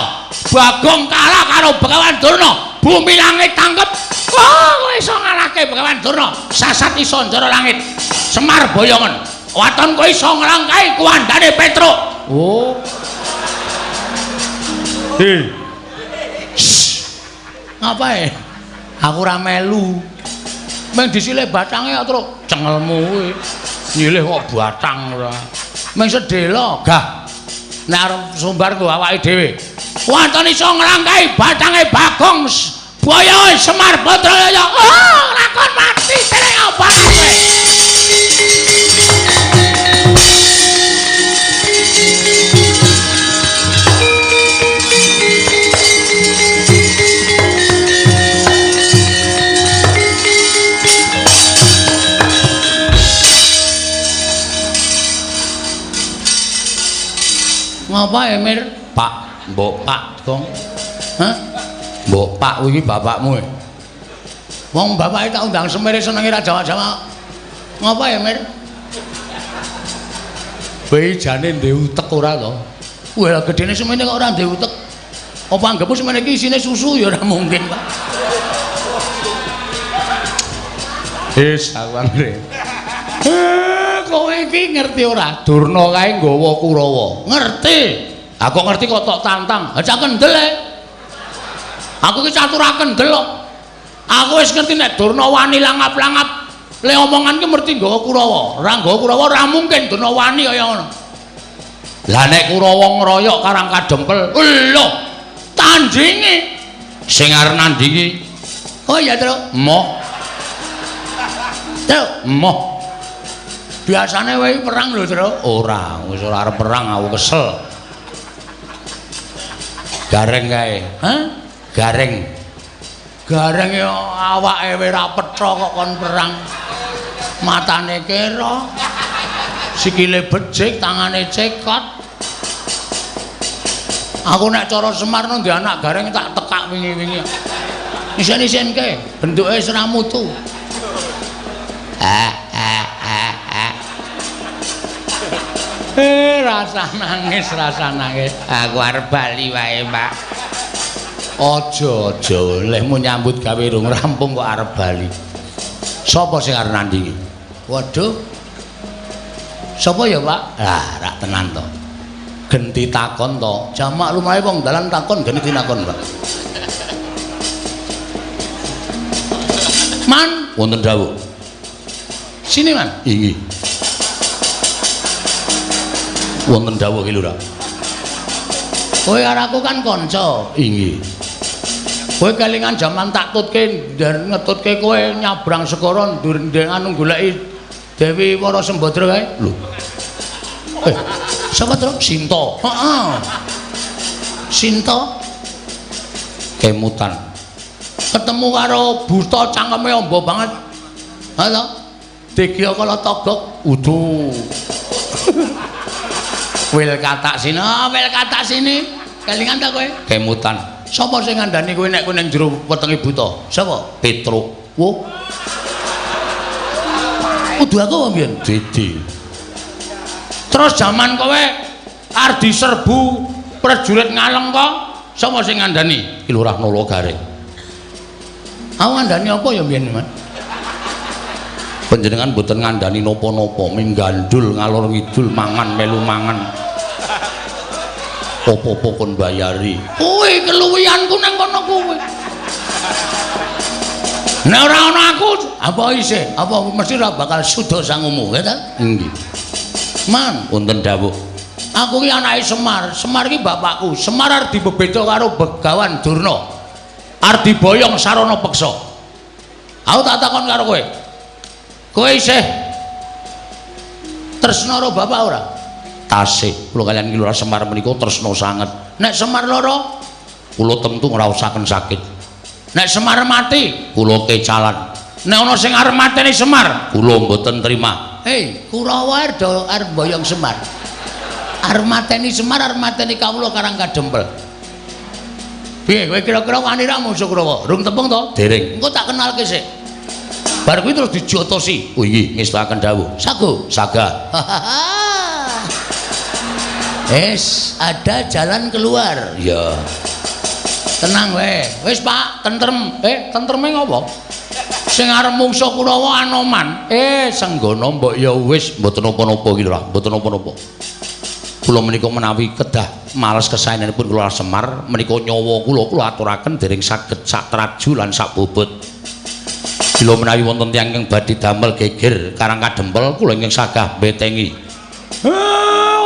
Bagong kalah karo Begawan Durna, bumi langit tangkep. Wah, kowe iso ngalahke Begawan Durna, sasat iso njara langit. Semar boyongen. Waton kowe iso nglangkahi kuwandane Petruk. Oh. Hei. Ngapae? Aku ora melu. Meng disilih batange kok, Truk. Cengelmu kuwi. Nyilih kok batang ora. Meng sedhela, gah. Nek arep sumbar nggo awake dhewe. Waton iso nglangkahi batange Bagong boyoe Semar Badraya. Oh, lakon mati dening apa kowe? Ngapa Emir? Pak, mbok Pak, Gong. Hah? Mbok Pak kuwi bapakmu. Wong bapake tak undang semere senenge ra Jawa-Jawa. Ngapa Emir? Kowe jane ndek utek ora to? Wah, gedene semene kok ora ndek utek. Apa anggepmu semene iki isine susu ya ora mungkin, Pak. Wis, aku anggere. Kowe iki ngerti ora? Durna kae nggawa Kurawa. Ngerti. Aku ngerti kok tok tantang. Ha cak kendel e. Aku iki catur kendel kok. Aku wis ngerti nek Durna wani langap-langap. Le omongan ki mesti nggawa Kurawa. Ora nggawa Kurawa ora mungkin Durna wani kaya ngono. Lah nek Kurawa ngroyok Karang Kadempel, lho, tandinge sing arep nandingi. Oh iya, Truk. Emoh. Truk, emoh. Biasane wae perang lho, Tru. Ora, wis ora arep perang aku kesel. Gareng kae. Hah? Gareng. Gareng ya awake wis ora petha kok kon perang. Matane kera. Sikile becik, tangane cekot. Aku nek cara Semar ndek anak Gareng tak tekak wingi-wingi. Isen-isenke, bentuke wis ora mutu. Ah ah ah ah. Rasa nangis, rasa nangis. Aku arep bali wae, Pak. Aja, aja, lehmu nyambut gawe rung rampung kok arep bali. Sapa sing arep nandingi? Waduh. Sapa ya, Pak? Lah, rak tenan to. Genti takon to. Jamak lumahe wong dalan takon genti takon, Pak. Man, wonten dawuh. Sini, Man. Inggih. Wonten dawuh ki Lurah. Kowe karo aku kan kanca. Inggih. Kowe kelingan jaman tak tutke ngetutke kowe nyabrang segara ndur anu goleki Dewi Wara Sembadra kae. Lho. Sapa to? Sinta. Heeh. Sinta kemutan. Ketemu karo buta cangkeme amba banget. Ha to? Degya kala togok udu. Wil katak sini, oh, wil katak sini. Kelingan ta kowe? Kemutan. Sapa sing ngandani kowe nek kowe ning jero wetenge buta? Sapa? Petruk. Wo. Kudu aku apa mbiyen? Didi. Terus jaman kowe arep diserbu prajurit ngaleng kok, sapa sing ngandani? Ki Lurah Nala Gareng. Aku ngandani apa ya mbiyen, Man? Panjenengan mboten ngandani napa-napa, ming gandul ngalor ngidul mangan melu mangan. Apa-apa kon bayari. Kuwi keluwihanku nang kono kuwi. Nek ora ana aku, apa isih? Apa mesti ora bakal suda sangumu, ya ta? Nggih. Man, wonten dawuh. Aku ki anake Semar. Semar ki bapakku. Semar arep dibebeda karo Begawan Durna. Arep diboyong sarana peksa. Aku tak takon karo kowe. Kowe isih tresna karo bapak ora? Tasih. Kula kaliyan Ki Lurah Semar menika tresna sanget. Nek Semar lara, kula tentu ngraosaken sakit. Nek Semar mati, kula kecalan. Nek ana sing arep mateni Semar, kula mboten terima. Hei, Kurawa arep mboyong Semar. Arep mateni Semar, arep mateni kawula Karang Kadempel. Piye kowe kira-kira wani ra musuh Kurawa? Rung tepung to? Dereng. Engko tak kenalke sik. Bar kuwi terus dijotosi. Oh inggih, ngestakaken dawuh. Sago, saga. Es, ada jalan keluar. Ya. Tenang wae. Wis, Pak, tentrem. Tentreme ngopo? Sing arep mungsuh Kurawa Anoman. Senggono mbok ya wis mboten napa-napa iki lho, mboten napa-napa. Kula menika menawi kedah males kesaenanipun kula Semar menika nyawa kula kula aturaken dereng saged sak traju lan sak bobot. Bila menawi wonten tiyang ingkang badhe damel geger Karang Kadempel kula ingkang sagah mbetengi.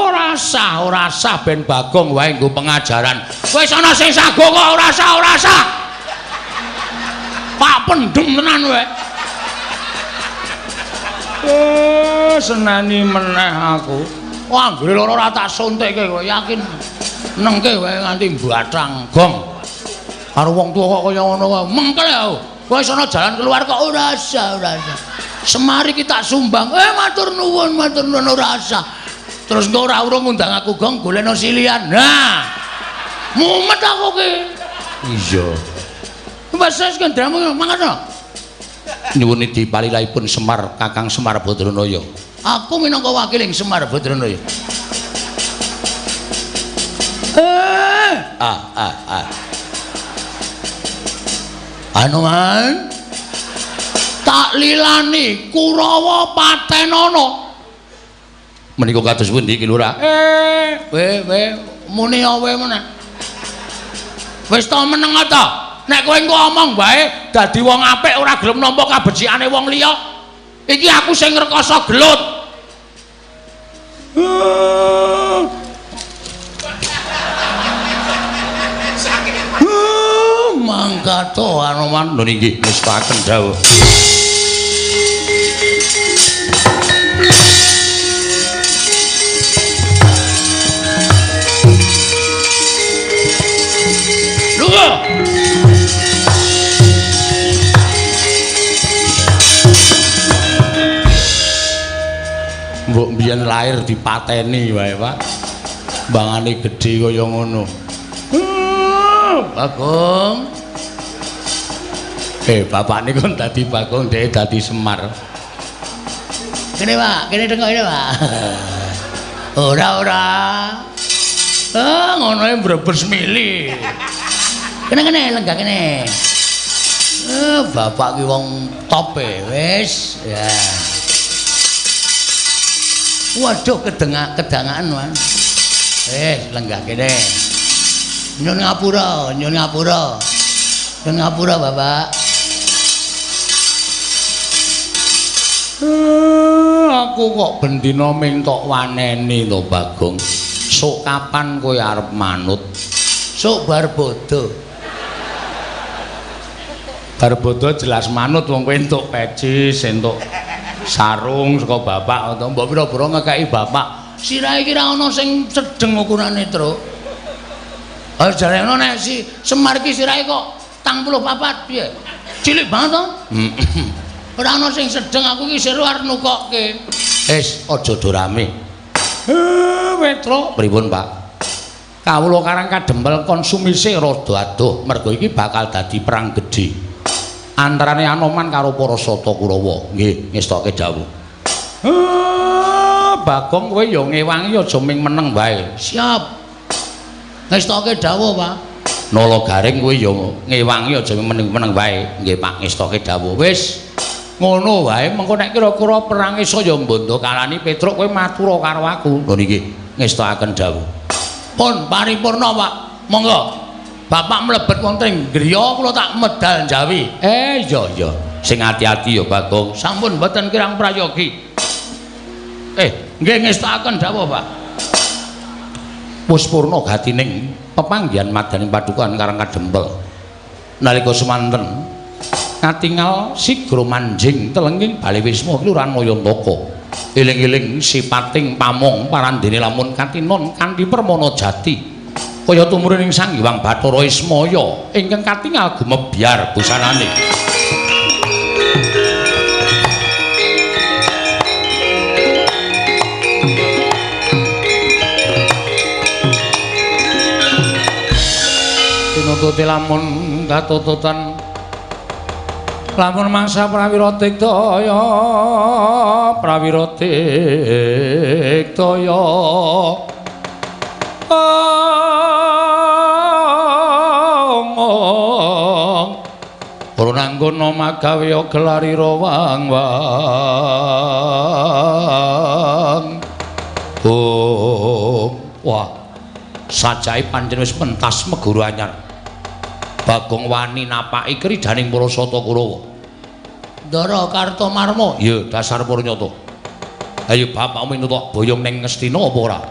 Ora sah, ora sah ben Bagong wae nggo pengajaran. Wis ana sing sago kok ora sah, ora sah. Pak pendem tenan wae. Seneni meneh aku. Wah, anggere lara ora tak suntikke kowe yakin. Nengke wae nganti mbathang gong. Karo wong tuwa kok kaya ngono wae. Mengkel aku. Wis ana jalan keluar kok ora sah, ora sah. Semar iki tak sumbang. Matur nuwun, matur nuwun ora sah. Terus engko ora urung ngundang aku gong golekno silian. Nah. Mumet aku ki. Iya. Wis wis kendramu mangkat. Nyuwun dipalilahipun Semar Kakang Semar Badranaya. Aku minangka wakiling Semar Badranaya. Anoman tak lilani Kurawa patenana. Menika kados pundi Ki Lurah? We muni awe meneh. Wis to meneng ta? Nek kowe engko omong wae dadi wong apik ora gelem nampa kabecikane wong liya. Iki aku sing ngrekoso gelut. Mangkat to Anoman. Lho nggih ngestaken dawuh. Mbok mbiyen lahir dipateni wae, Pak. Bangane gedhe kaya ngono. Bagong. Bapakne kon dadi Bagong, dhek dadi Semar. Kene, Pak, kene tengok ini, Pak. Ora, ora. Ah, ngono e brebes mili. Kene kene lenggah kene. Bapak ki wong top e, wis. Ya. Waduh, kedangaan, Mas. Wis, lenggah kene. Nyun ngapura, nyun ngapura. Nyun ngapura, Bapak. Aku kok bendina mentok waneni to, Bagong. Sok kapan kowe arep manut? Sok bar bodho. Bar bodho jelas manut wong kowe entuk peci, entuk sarung saka bapak to. Mbok pira-pira ngekeki bapak. Sirahe iki ra ana sing sedeng ukurane, Truk. Ha jarene nek si Semar iki sirahe kok 84 piye? Cilik banget to? Ora ana sing sedeng, aku iki seru arep nukokke. Wis, aja do rame. Petro, pripun, Pak? Kawula Karang Kadempel konsumise rada adoh, mergo iki bakal dadi perang gedhe antarane Anoman karo para Sata Kurawa. Nggih, ngestoke dawuh. Bagong kowe ya ngewangi aja ming meneng wae. Siap. Ngestoke dawuh, Pak. Nala Garing kowe ya ngewangi aja ming meneng wae. Nggih, Pak, ngestoke dawuh. Wis. Ngono wae, mengko nek kira-kira perange saya mbondo kalani Petruk kowe matura karo aku. Lho niki ngestokaken dawuh. Pun paripurna, Pak. Monggo. Bapak mlebet wonten ing griya kula tak medal njawi. Iya iya. Sing ati-ati ya, Bagong. Sampun mboten kirang prayogi. Nggih ngestokaken dawuh, Pak. Wis purna gatining pepanggihan madaning padukan Karang Kadempel. Nalika semanten katingal sigra manjing telenging bale wisma Kelurahan Mayantaka. Eling-eling sipating pamong parandene lamun katinon kanthi permana jati. Kaya tumurun ing Sang Hyang Bathara Ismaya ingkang katingal gumebyar busanane. Tinututi lamun katututan lamun mangsa prawira tiktaya prawira tiktaya ora nanggono magawe gelarira wang wang. Oh, wah, sajae pancen wis pentas meguru anyar. Bagong wani napaki kridaning para Sata Kurawa. Ndara Kartomarma, ya dasar purnyata. Ayo bapakmu entuk boyong ning Ngastina apa ora?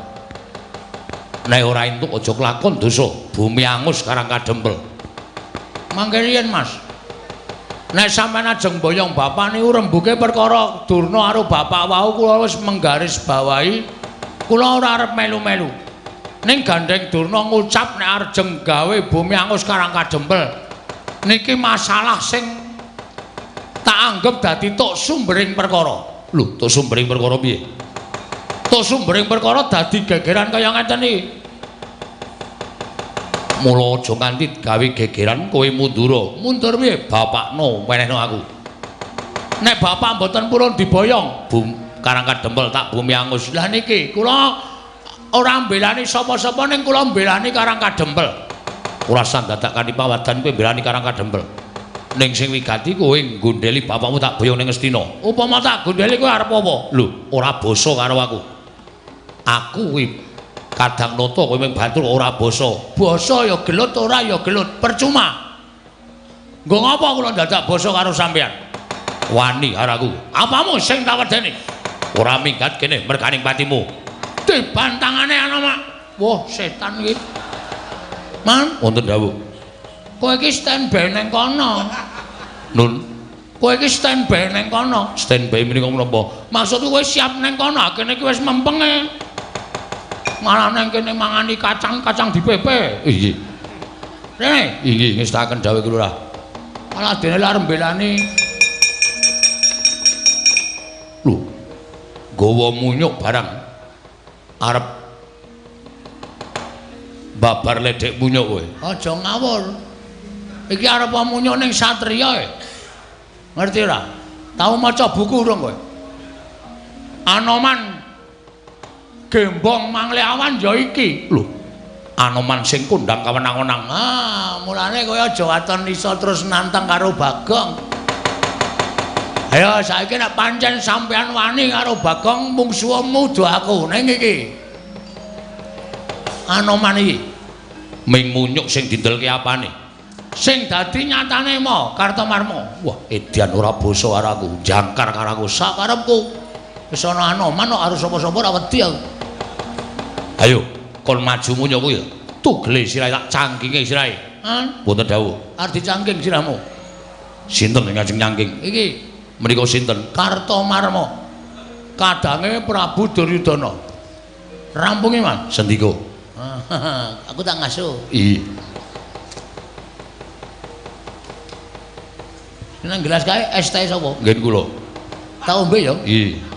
Nek ora entuk aja kelakon dosa, bumi angus Karang Kadempel. Mangke riyen, Mas. Nek sampeyan ajeng boyong bapak niku rembuke perkara Durna karo bapak wau kula wis menggaris bawahi kula ora arep melu-melu. Ning gandeng Durna ngucap nek arjeng gawe bumi angus Karang Kadempel. Niki masalah sing tak anggep dadi tok sumbering perkara. Lho, tok sumbering perkara piye? Tok sumbering perkara dadi gegeran kaya ngeten iki. Mula aja nganti gawe gegeran kowe mundura. Mundur piye? Bapakno wenehno aku. Nek bapak mboten purun diboyong, bum Karang Kadempel tak bumi angus. Lah niki kula ora mbelani sapa-sapa ning kula mbelani Karang Kadempel. Ora usah dadak kanthi pawadan kowe mbelani Karang Kadempel. Ning sing wigati kowe nggondheli bapakmu tak boyong ning Ngastina. Upama tak gondheli kowe arep apa? Lho, ora basa karo aku. Aku kuwi kadang nata kowe mung bantul ora basa. Basa ya gelut ora ya gelut, percuma. Nggo ngapa kula dadak basa karo sampeyan? Wani karo aku. Apamu sing tak wedeni? Ora minggat kene merganing patimu. Dibantangane ana, Mak. Wah, setan iki. Man, wonten dawuh. Kowe iki standby ning kono. Nun, kowe iki standby ning kono. Standby menika menapa? Maksudku kowe siap ning kono, kene iki wis mempenge. Malah nang kene mangani kacang-kacang dipepe. Inggih. Rene, inggih ngestaken dawuh Lurah. Malah dene arep mbelani. Lho. Gawa munyuk barang arep babar ledek munyuk kowe. Aja ngawur. Iki arep munyuk ning satriya e. Ngerti ora? Tau maca buku urung kowe? Anoman Gembong Mangleawan ya iki. Lho, Anoman sing kondang kawenang-wenang. Ah, mulane kowe aja waton iso terus nantang karo Bagong. Ayo saiki nek pancen sampean wani karo Bagong mungsuhmu do aku ning iki. Anoman iki ming munyuk sing dindelke apane? Sing dadi nyatane mo Kartomarma. Wah, edian ora basa karo aku, jangkar karo aku sakarepku. Wis ana Anoman kok harus sapa-sapa ora wedi aku. Ayo, kon maju munyuk kuwi. Tugele sirahe tak cangkinge sirahe. Hah? Wonten dawuh. Arep dicangking sirahmu. Sinten sing ngajeng nyangking? Iki menika sinten? Kartomarma. Kadange Prabu Duryudana. Rampungi, Mas. Sendika. Aku tak ngasuh. Iya. Nang gelas kae es teh sapa? Nggih kula. Tak ombe ya? Iya.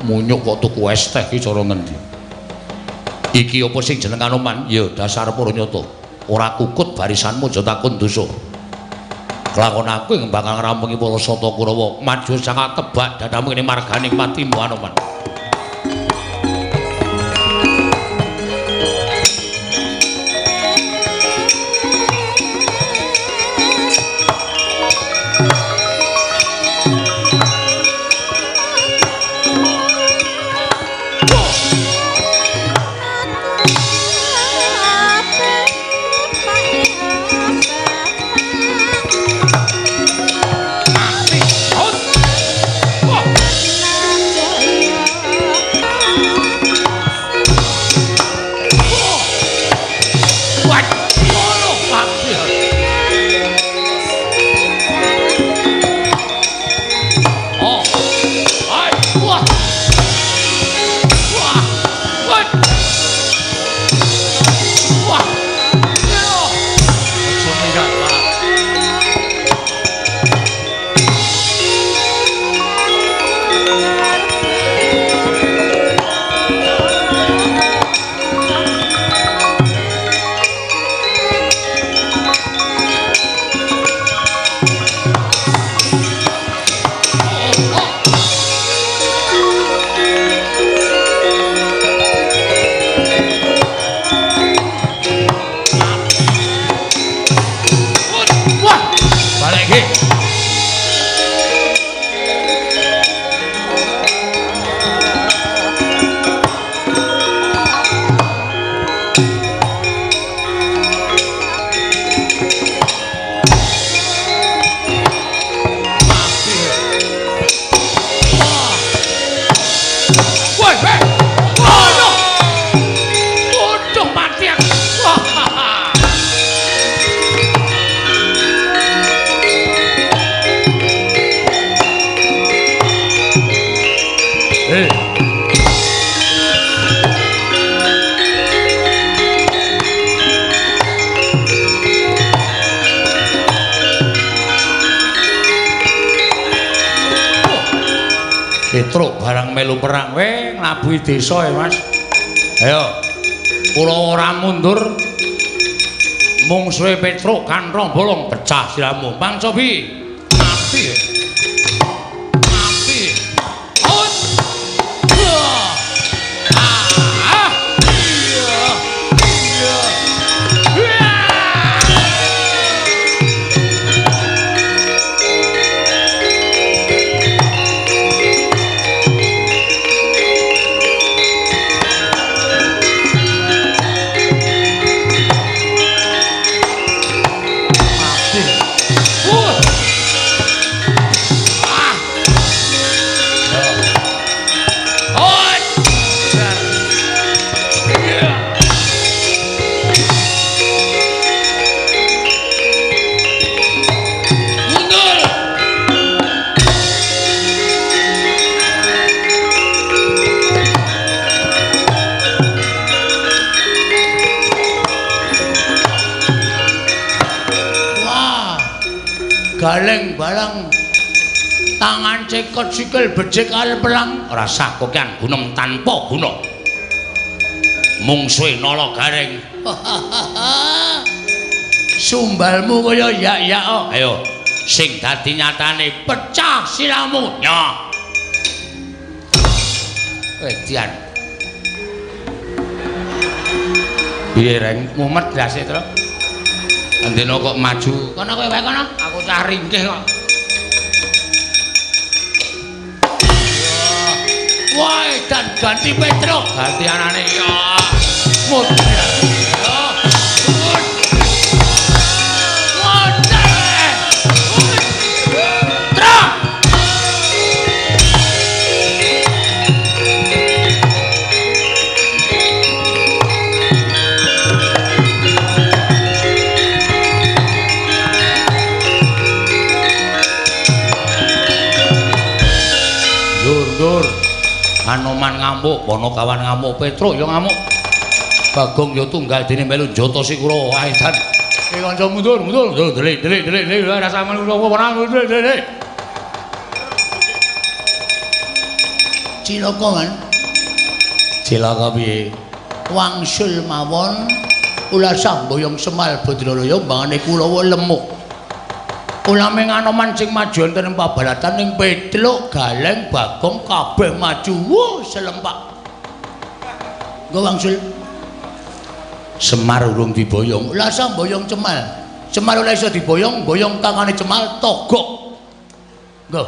Munyuk kok tuku es teh iki cara ngendi? Iki apa sing jeneng Anoman? Ya dasar para nyata. Ora kukut barisanmu aja takon dosa. Kelakon aku ing bakal ngrampungi para sata Kurawa. Maju sangat tebak dadamu kene marganing patimu Anoman. Petruk barang melu perang we nglabuhi desa ya Mas. Ayo. Kula ora mundur. Mungsuhe Petruk kanthong bolong pecah siramu. Mang Cobi. Mati. Mati. Out. Ah. Iya. Iya. Galeng barang Tangan cekot sikil becik kal pelang ora sah kokean gunem tanpa guna. Mungsuhe Nala Gareng. Sumbalmu kaya yak-yak. Ayo sing dadi nyatane pecah sirahmu. Nyoh. Wedian. Piye Reng? Mumet ndase to. Andena kok maju. Kono kowe wae kono, aku cah ringkih kok. Wah, dan ganti Petruk. Ganti anane ya. Mudhar. Anoman ngamuk, Ponokawan ngamuk, Petruk ya ngamuk. Bagong ya tunggal dene melu njotosi Kurawa. Ae dan iki kanca mundur, mundur, mundur, delik, delik, delik, delik, rasa melu ora delik, delik. Cilaka kan? Cilaka piye? Wangsul mawon ulasah mboyong Semal Badralaya mbangane Kurawa lemuk. Ulaming Anoman sing maju wonten ing pabalatan ning Petruk, Galeng, Bagong kabeh maju. Wuh, selempak. Nggo wangsul. Semar urung diboyong. Lah sa mboyong Cemal. Cemal ora iso diboyong, boyong tangane Cemal togok. Nggo.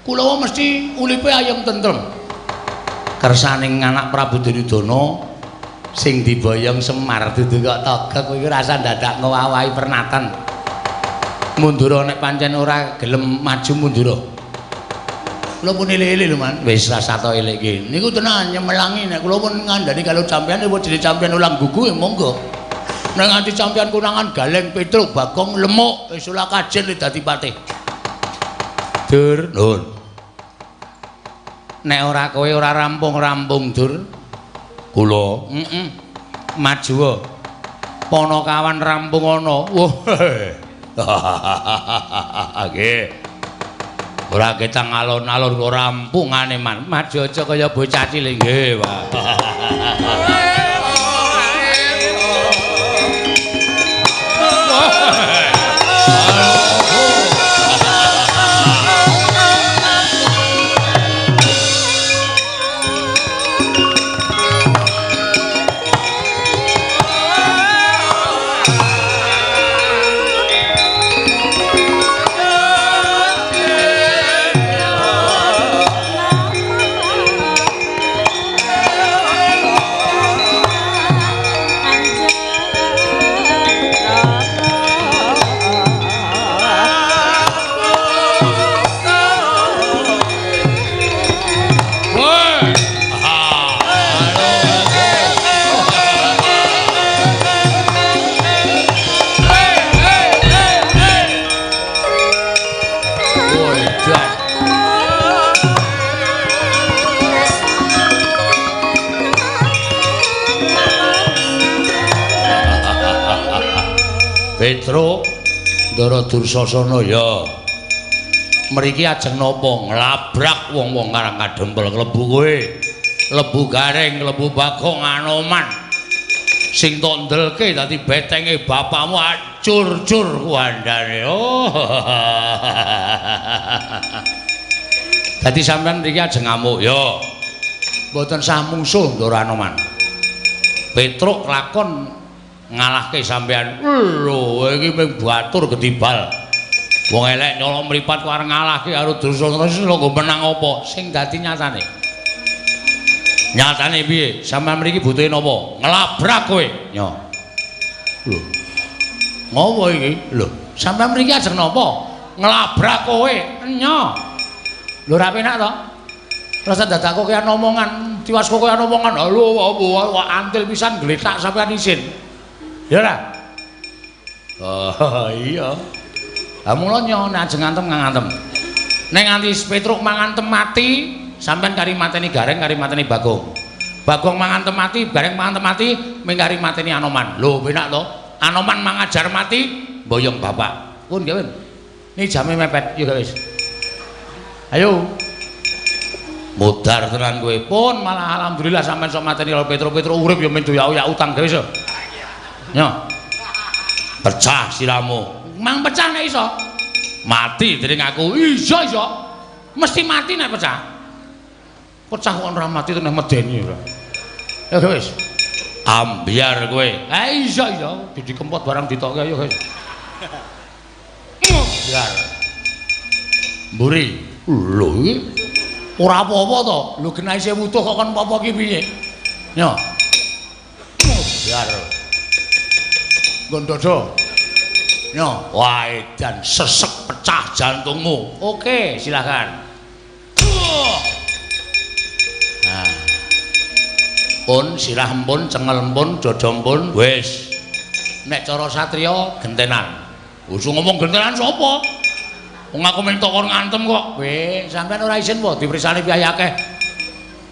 Kulawa mesti ulipe ayem tentrem. Kersaning anak Prabu Duryudana sing diboyong Semar dudu kok togok kuwi rasa dadak ngowahi pernatan. Mundura nek pancen ora gelem maju mundura. Kula pun elek-elek lho, Man. Wis rasa to elek iki. Niku tenan nyemelangi nek kula pun ngandani kalau sampean wis jenenge sampean ulang gugu ya monggo. Nek nganti sampean konangan Galeng, Petruk, Bagong, Lemuk wis ora kajen dadi patih. Dur, nun. Nek ora kowe ora rampung-rampung, Dur. Kula, heeh. Maju. Ponokawan rampung ana. Wah. Nggih. Ora ketang alon-alon kok rampungane man. Maju aja kaya bocah cilik nggih, Pak. Petruk Ndara Dursasana ya. Mriki ajeng napa nglabrak wong-wong Karang Kadempel klebu kowe. Klebu Gareng, klebu Bagong, Anoman. Sing tok ndelke dadi betenge bapakmu acur-cur kuandane. Oh. Dadi sampean mriki ajeng ngamuk ya. Mboten sah mungsuh Ndara Anoman. Petruk lakon ngalahke sampean. Lho, iki mung batur gedibal. Wong elek nyolong mripat kok arep ngalahke karo Dursasana lho nggo menang apa? Sing dadi nyatane. Nyatane piye? Sampeyan mriki butuhe napa? Nglabrak kowe. Nyo. Lho. Ngopo iki? Lho, sampeyan mriki ajeng napa? Nglabrak kowe. Nyo. Lho ora penak to? Rasa dadak kok kaya omongan, tiwas kok kaya omongan. Lho, antil pisan gletak sampeyan isin. Ya ora? Oh iya. Lah mula nyo nek ajeng ngantem ngantem. Nek nganti Petruk mangantem mati, sampean kari mateni Gareng, kari mateni Bagong. Bagong mangantem mati, Gareng mangantem mati, ming kari mateni Anoman. Lho penak to? Anoman mangajar mati, mboyong bapak. Pun nggih, Win. Niki jame mepet, yo wis. Ayo. Modar tenan kowe. Pun malah alhamdulillah sampean sok mateni karo Petro-Petro urip ya men doyak-oyak utang gawe iso. Nyo. Pecah siramu. Mang pecah nek iso. Mati dening aku. Iya iso. Mesti mati nek pecah. Pecah kok ora mati nek medeni ora. Ya wis. Ambyar kowe. Ha iya iya, didi kempot barang ditokke ayo guys. Ambyar. Mburi. Lho iki ora apa-apa to. Lho genah isih wutuh kok kon apa-apa ki piye? Nyo. Ambyar. Nggon dodo. Nyo, wah edan sesek pecah jantungmu. Oke, silakan. Nah. Pun sirah empun, cengel empun, dada empun, wis. Nek cara satriya gentenan. Wis ngomong gentenan sapa? Wong aku minta kon ngantem kok. Weh, sampean ora isin po dipersani piye akeh.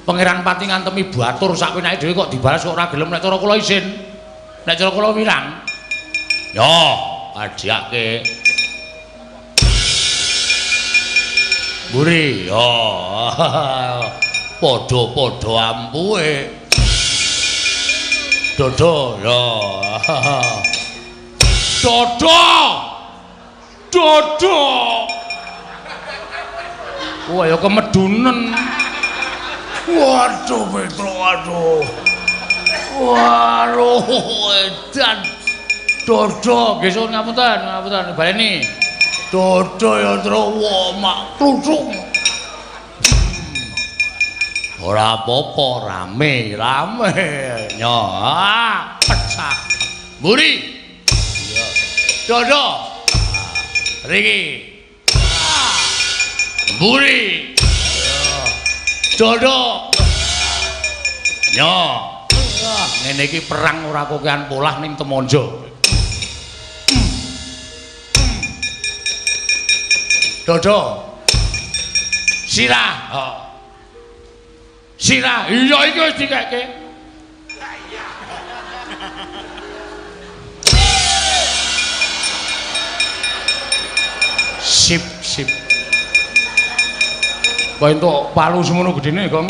Pangeran Pati ngantemi batur sak penake dhewe kok dibalas kok ora gelem nek cara kula isin. Nek cara kula wirang. Yo, adhiake. Mburi, yo. Padha-padha ampuhe. Dodo, yo. Dodo. Dodo. Wah, ya kemedunen. Waduh, Petro, aduh. Waduh, edan. Dodo, nggih suwun ngapunten, ngapunten baleni. Dodo ya, Tru, wah, mak kluthuk. Ora apa-apa, rame, rame. Nyo, pecah. Mburi. Iya. Dodo. Riki. Mburi. Dodo. Nyo. Ngene iki perang ora kokean polah ning Temonjo. Dodo. Sirah. Oh. Sirah. Iya iki wis dikeke. Sip, sip. Kok entuk palu semono gedene, Gong?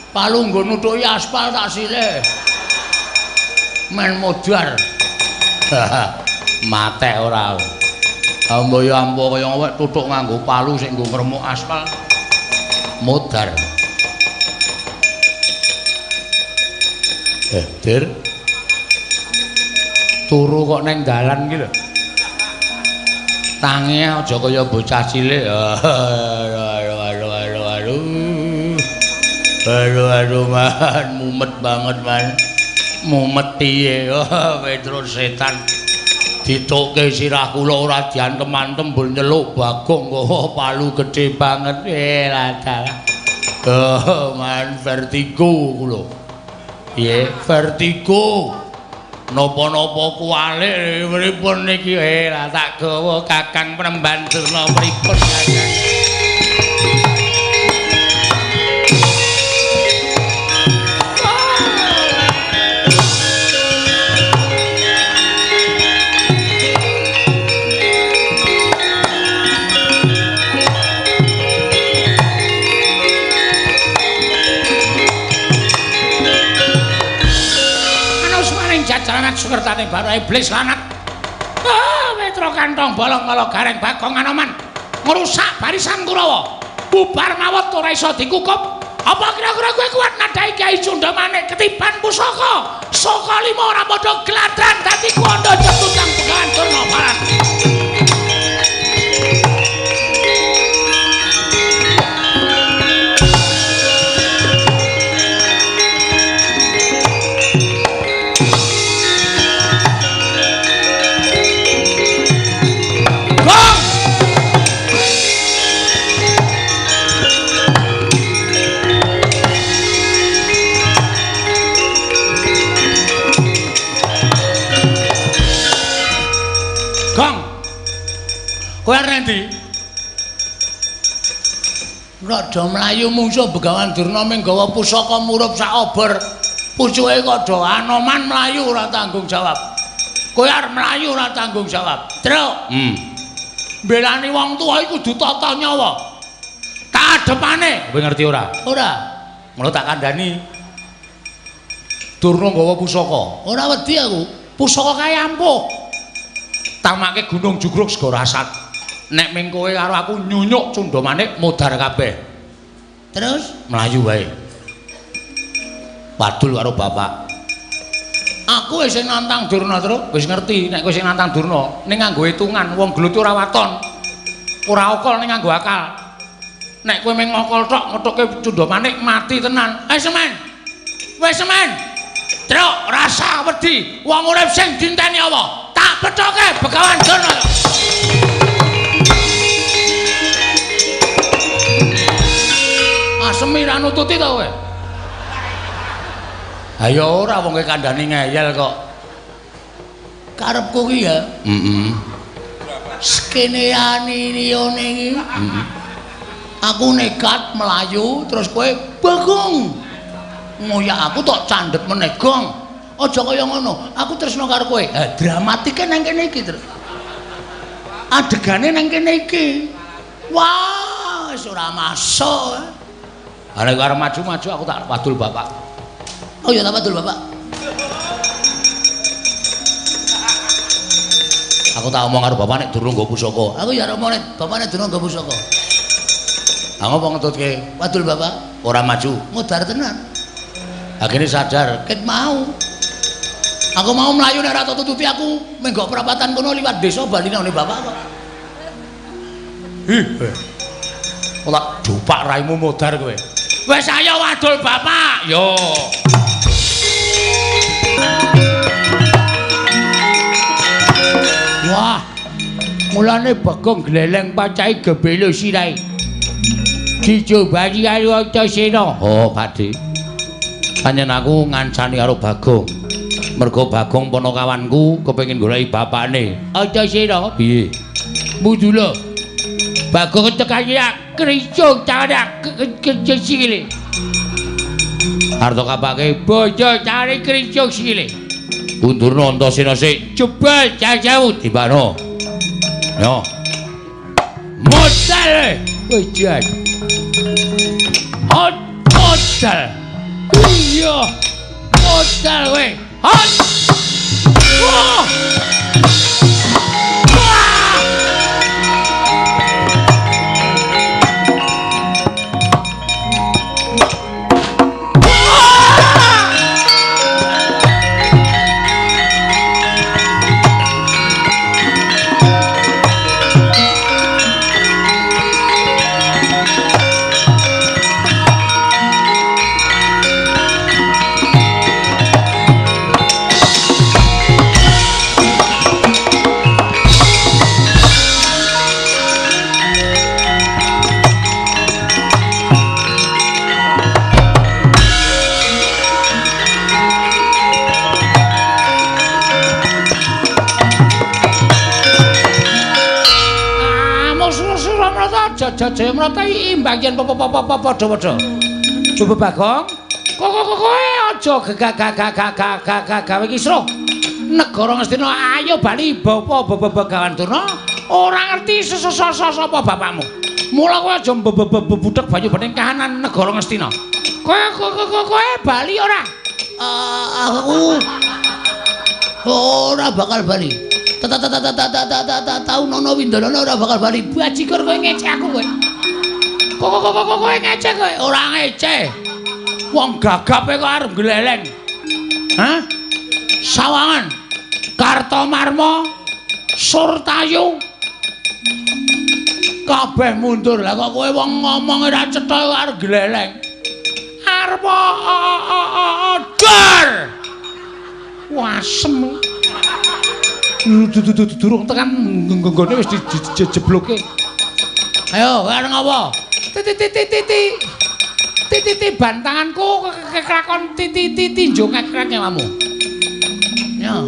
Palu nggo nutuki aspal tak silih. Men modar. Matek ora. Ambo ya ambo kaya awake tutuk nganggo palu sing nggo ngremuk aspal. Modar. Dir. Turu kok neng dalan iki lho. Tangi aja kaya bocah cilik. Aduh aduh aduh aduh. Aduh aduh man, mumet banget man. Mumet piye? Oh, Petro setan. Ditokke sirah kula ora diantem-antem mbul nyeluk Bagong kok palu gedhe banget. Lah dalah. Oh, man vertigo kula. Piye? Vertigo. Napa-napa kuwalik pripun niki? Lah tak gawa Kakang Penemban Durna pripun Kakang? Jajaran sukertane baru iblis lanat. Ah, Petro kantong bolong kala gareng Bagong Anoman ngrusak barisan Kurawa. Bubar mawon ora iso dikukup. Apa kira-kira kowe kuat nadhahi Kyai Cundamanik ketiban pusaka? Saka lima ora padha gladran dadi kuwanda jetutang Begawan Durna Barat. Kowe arep endi? Rada mlayu mungsuh Begawan Durna ming gawa pusaka murup sak obor. Pucuke kok do Anoman mlayu ora tanggung jawab. Kowe arep mlayu ora tanggung jawab. Truk. Mbelani wong tuwa iku kudu tata nyawa. Sak adepane. Kowe ngerti ora? Ora. Ngono tak kandhani. Durna nggawa pusaka. Ora wedi aku. Pusaka kae ampuh. Tamake Gunung Jugruk Segara Asat. Nek ming kowe karo aku nyunyuk Cundamanik modar kabeh. Terus mlayu wae. Padul karo bapak. Aku wis sing nantang Durna, Truk. Wis ngerti nek kowe sing nantang Durna, ning nganggo hitungan wong gelut ora waton. Ora okol ning nganggo akal. Nek kowe mung ngokol tok ngethuke Cundamanik mati tenan. Wis semen. Wis semen. Truk rasa wedi wong urip sing dinteni apa? Tak pethoke Begawan Durna. Asemi ra nututi to kowe? Ayo ora wong kowe kandhani ngeyel kok. Karepku ki ya. Heeh. Skeneane liyane iki. Heeh. Aku nekat melayu terus kowe Bagong. Ngoyak aku tok candhet meneh gong. Aja kaya ngono. Aku tresno karo kowe. Ha dramatike nang kene iki, Truk. Adegane nang kene iki. Wah, wis ora masuk. Ha nek arep maju-maju aku tak wadul bapak. Oh ya tak wadul bapak. Aku tak omong karo bapak nek durung nggo pusaka. Aku ya arep omong nek bapak nek durung nggo pusaka. Ha ngopo ngetutke? Wadul bapak, ora maju, modar tenan. Akhirnya sadar, ket mau. Aku mau mlayu nek ora tututi aku menggok perapatan kono liwat desa bali nang bapak kok. Ih. Ora dupak raimu modar kowe. Wis ayo wadul bapak. Yo. Wah. Mulane Bagong gleleng pacahe gebelo sirahe. Dijobani karo Antasena. Oh, Pakde. Pancen aku ngancani karo Bagong. Mergo Bagong ponokawanku kepengin goleki bapakne. Antasena piye? Mudula. Bagong tekan ya kricung carak kricung sikile. Arta kapake bojo cari kricung sikile. Undurna Antasena sik jebol jauh dibano. Yo. Modal wis jan. Hot modal. Iya. Modal kowe. Hot. Wah. Jaya Mrata imbang yen padha-padha. Coba Bagong, kowe aja gegagagagagagawe kisruh. Negara Ngastina ayo bali bapa Begawan Durna ora ngerti sapa bapakmu. Mula kowe aja mbebudhek banyu bening kahanan negara Ngastina. Kowe bali ora? Aku ora bakal bali. Tau nono Windono ora bakal bali. Bajigur kowe ngece aku kowe. Kowe ngece kowe. Ora ngece. Wong gagape kok arep gleleng. Hah? Sawangan. Kartomarma, Surtayu. Kabeh mundur. Lah kok kowe wong ngomong ora cetha kok arep gleleng. Arep dor. Wasem. Durung tekan nggone wis dijebloke. Ayo, arep ngopo? Titi titi bantanganku keklakon titi tinjo ngekrek nyawamu. Ya.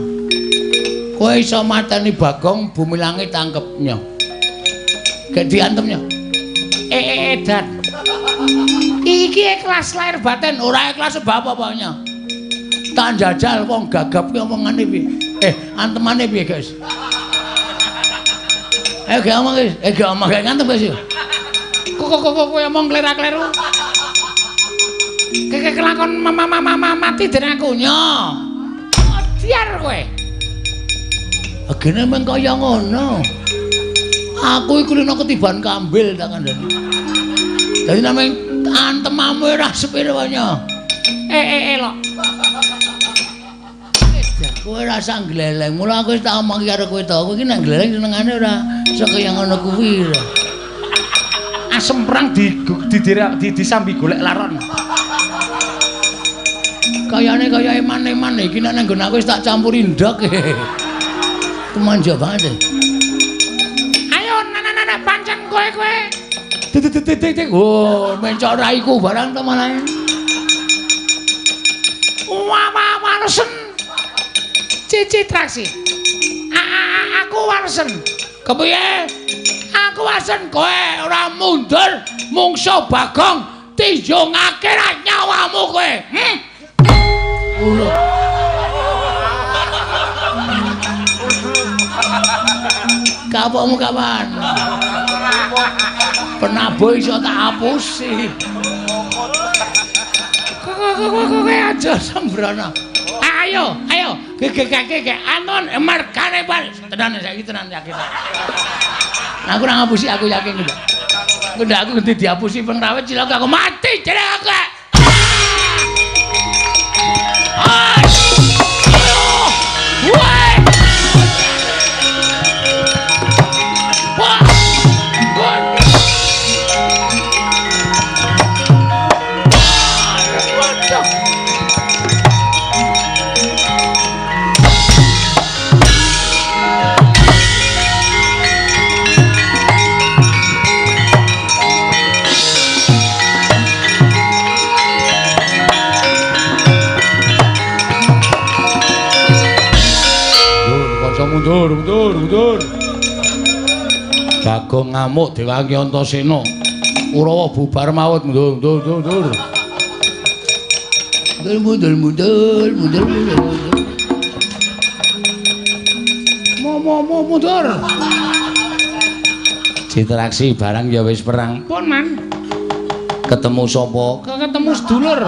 Kowe iso mateni Bagong bumi langit tangkep nya. Gek diantem nya. Edan. Iki ikhlas lahir batin, ora ikhlas sebab apa nya. Tak jajal wong gagap ki omongane piye? Antemane piye, guys? Gak omong, guys. Gak omong, gak ngantem, guys. Kok Kok kowe omong klera-kleru. Keke kelakon mama mati dening aku nyo. Diar kowe. Agene meng kaya ngono. Aku iku lino ketiban kambil tak kandhani. Dadi nameng antemamu ora sepiro nyo. Lok. Kowe ora usah gleleng. Mula aku wis tak omong karo kowe to. Kowe iki nek gleleng senengane ora sekaya ngono kuwi. Asem perang di disambi golek laron. Kayane kaya eman-eman iki nek nang nggon aku wis tak campuri ndok. Kemanja banget. Ayo nana pancen kowe kowe. Titik. Oh, mencok raiku barang to malah. Wah, waresen. Citraksi. Aku waresen. Kepiye? Aku waresen kowe ora mundur mungsuh Bagong tinjungake nyawamu kowe. Ngono. Kapokmu kapan? Penabuh iso tak hapusi. Kowe aja sembrono. Ayo, ayo, gege Anton mergane Pak. Tenan saiki tenan yakin. Aku ora ngapusi, aku yakin ndak. Ndak aku ganti dihapusi pengrawit cilaka aku mati jere aku. Mundur, mundur, mundur. Bagong ngamuk Dewangi Antasena. Kurawa bubar mawut mundur, mundur, mundur. Mundur, mundur, mundur, mundur, mundur. Mo, mundur. Citraksi barang ya wis perang. Pun man. Ketemu sapa? Ketemu sedulur.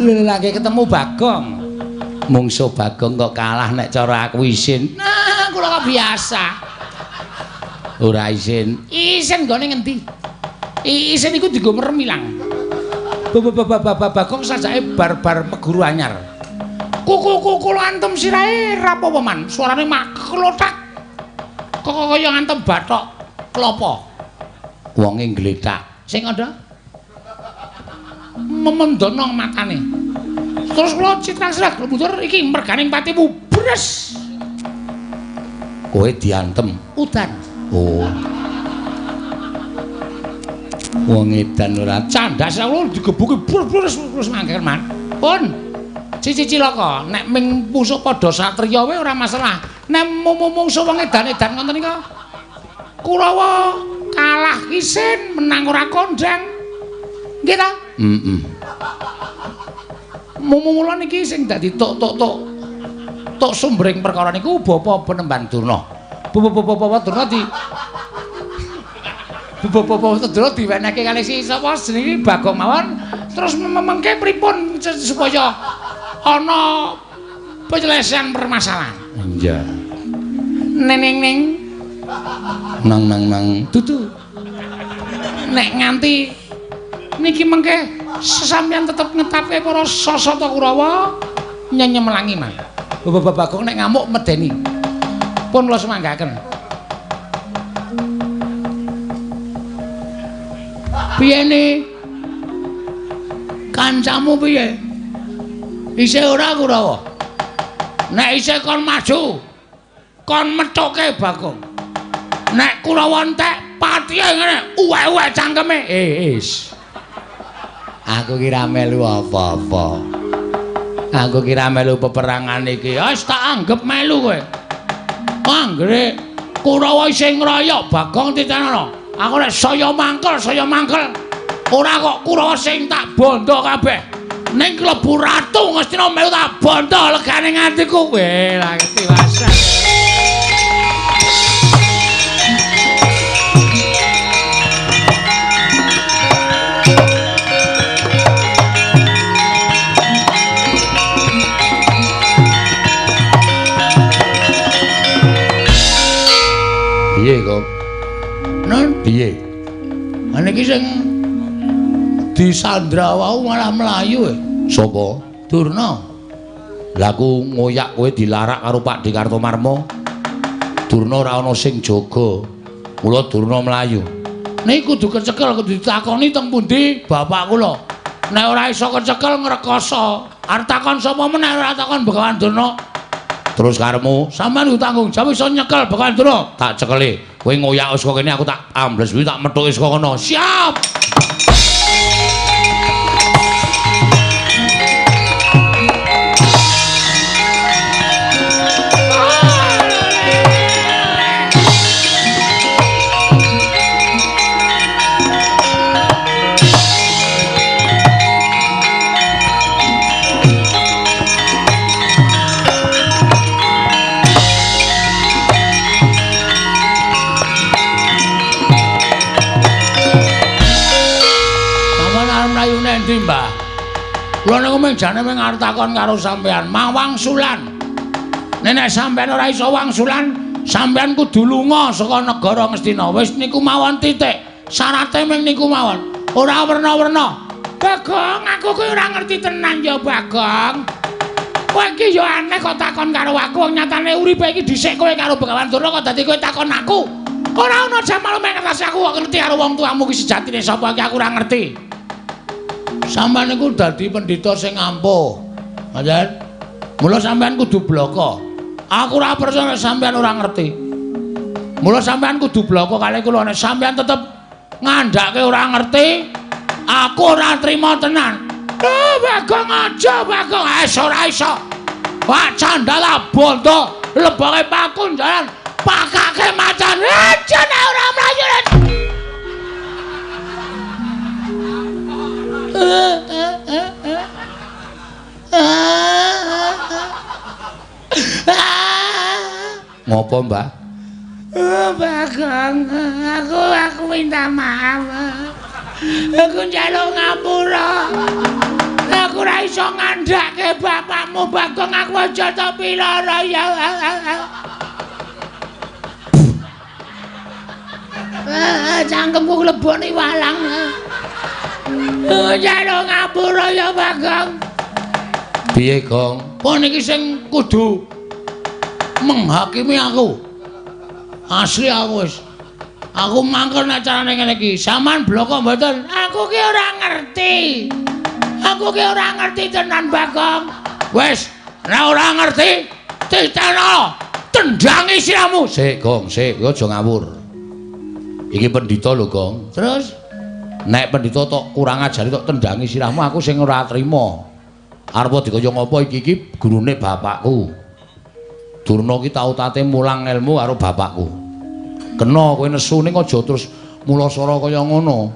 Lelaki ketemu Bagong. Mungsuh Bagong kok kalah nek cara aku isin. Nah, kula kok biasa. Ora isin. Isin nggone ngendi? Isin iku dienggo merem ilang. Bagong sajake bar-bar meguru anyar. Kuku kula antem sirahe ra apa-apa man. Suarane mak klothak. Kok kaya ngantem bathok klopo. Wonge glethak. Sing kandha memendonong matane. Terus kula citrasrah mundur iki merganing patimu bres. Kowe diantem udan. Oh. Wong edan ora candas kula digebuki brus brus mangke man. Pun. Cici cilaka nek ming pusuk padha satriya wae ora masalah. Nek mungsuh wong edan-edan ngoten nika. Kurawa kalah isin menang ora kondang. Nggih ta? Heeh. Mula niki sing dadi tok sumbering perkara niku Bapak Penemban Durna. Bapak Durna di Bapak Durna diwenehke kalih si sapa jenenge Bagong mawon terus mengke pripun supaya ana penyelesaian permasalahan. Iya. Neneng neng nang nang nang dudu. Nek nganti niki mengke sesampeyan tetep ngetapke para sasata Kurawa nyenyemelangi mah. Bapak Bagong nek ngamuk medeni. Pun kula semanggaken. Piye ne? Kancamu piye? Isih ora Kurawa? Nek isih kon maju, kon methuke Bagong. Nek Kurawa entek patihe ngene, uwek-uwek cangkeme. Is. Aku kira melu apa-apa. Aku kira melu peperangan iki. Wis tak anggep melu kowe. Anggere Kurawa isih ngroyok Bagong titenono. Aku nek saya mangkel, saya mangkel. Ora kok Kurawa sing tak bondo kabeh. Ning klebu ratu Ngastina melu tak bondo legane atiku. Weh, lah ketiwasan. Piye kok? Nun piye? Niki sing disandra wau malah mlayu. Sapa? Durna. Lah aku ngoyak kowe dilarak karo Pakdhe Kartomarma. Durna ora ana sing jaga. Mula Durna mlayu. Niki kudu kecekel, kudu ditakoni teng pundi bapak kula. Nek ora iso kecekel ngrekoso. Arep takon sapa meneh ora takon Begawan Durna. Terus karepmu, sampean kudu tanggung jawab iso nyekel Begawan Durna. Tak cekeli. Kowe ngoyak saka kene aku tak ambles kuwi tak methuki saka kono. Siap. Mbah, kula niku mung jane mung arep takon karo sampean, mawangsulan. Nek sampean ora iso wangsulan, sampean kudu lunga saka negara Ngastina. Wis niku mawon titik. Syarate mung niku mawon. Ora werna-werna. Bagong, aku kuwi ora ngerti tenan ya, Bagong. Kowe iki ya aneh kok takon karo aku, wong nyatane uripe iki dhisik kowe karo Begawan Durna kok dadi kowe takon aku. Ora ana jamal meng ngertos aku kok ngerti karo wong tuamu ki sejatine sapa iki aku ora ngerti. Sampeyan niku dadi pendhita sing ampuh. Ngoten. Mula sampeyan kudu bloko. Aku ora percaya nek sampeyan ora ngerti. Mula sampeyan kudu bloko kalih kula nek sampeyan tetep ngandhake ora ngerti, aku ora trima tenan. Eh, Bagong aja, Bagong. Wis ora iso. Wah, candala bondo, leboke pakunjaran, pakake macan. Aja nek ora mlayu. Ngopo, Mbah? Bagong, aku minta maaf. Aku njaluk ngapura. Aku ora iso ngandhake bapakmu, Bagong. Aku aja to piloro ya. Cangkemku klebone walang. Njaluk ngapura ya, Bagong. Piye, Gong? Apa niki sing kudu menghakimi aku? Asli aku wis. Aku mangkel nek carane ngene iki. Sampeyan bloko mboten? Aku ki ora ngerti. Aku ki ora ngerti tenan, Bagong. Wis, nek ora ngerti, titeno, tendangi siramu. Sik, Gong, sik, kowe aja ngawur. Iki pendhita lho, Gong. Terus nek pendhita tok kurang ajari tok tendangi sirahmu, aku sing ora trima. Arep dikaya ngapa iki iki gurune bapakku. Durna ki tau tate mulang ilmu karo bapakku. Kena kowe nesu ning aja terus mulasara kaya ngono.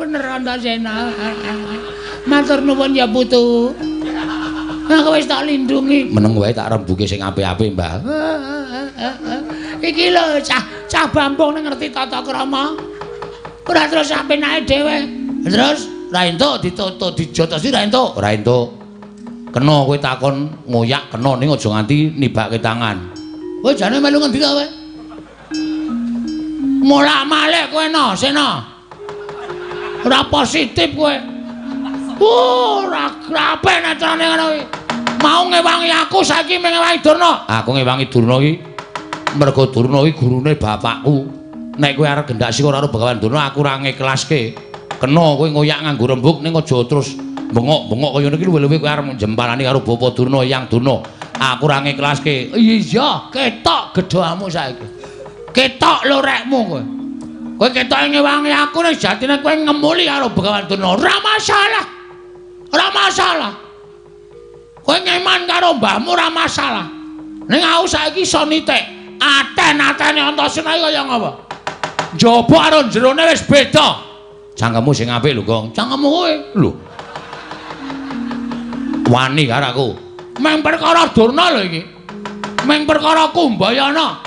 Bener Antasena. Matur nuwun ya putu. Aku wis tak lindungi. Meneng wae tak rembuke sing apik-apik, Mbah. Iki lho cah bambung ning ngerti tata krama. Ora terus apenake dhewe. Terus ra entuk ditutuk dijotosi ra entuk. Ora entuk. Kena kowe takon ngoyak kena ning aja nganti nibake tangan. Kowe jane melu ngendi ta kowe? Molak-malik kowe no, Sena. Ora positif kowe. Ora apik nek carane ngono kuwi. Mau ngewangi aku saiki ngewangi Durna. Aku ngewangi Durna iki mergo Durna iki gurune bapakku. Nek kowe arep gendak sika karo Begawan Durna aku ora ngiklaske. Kena kowe ngoyak nganggo rembug ning aja terus bengok-bengok kaya ngene iki luwih-luwih kowe arep jemparani karo Bapa Durna, Eyang Durna. Aku ora ngiklaske. Iya, ketok gedhamu saiki. Ketok lorekmu kowe. Kowe ketok ngewangi aku ning jatine kowe ngemuli karo Begawan Durna. Ora masalah. Ora masalah. Kowe ngeman karo mbahmu ora masalah. Ning aku saiki iso nitik. Aten-atene Antasena iki kaya ngapa? Njaba karo jerone wis beda. Cangkemmu sing apik lho, Gong. Cangkemmu kowe lho. Wani karo aku. Meng perkara Durna lho iki. Meng perkara Kumbayana.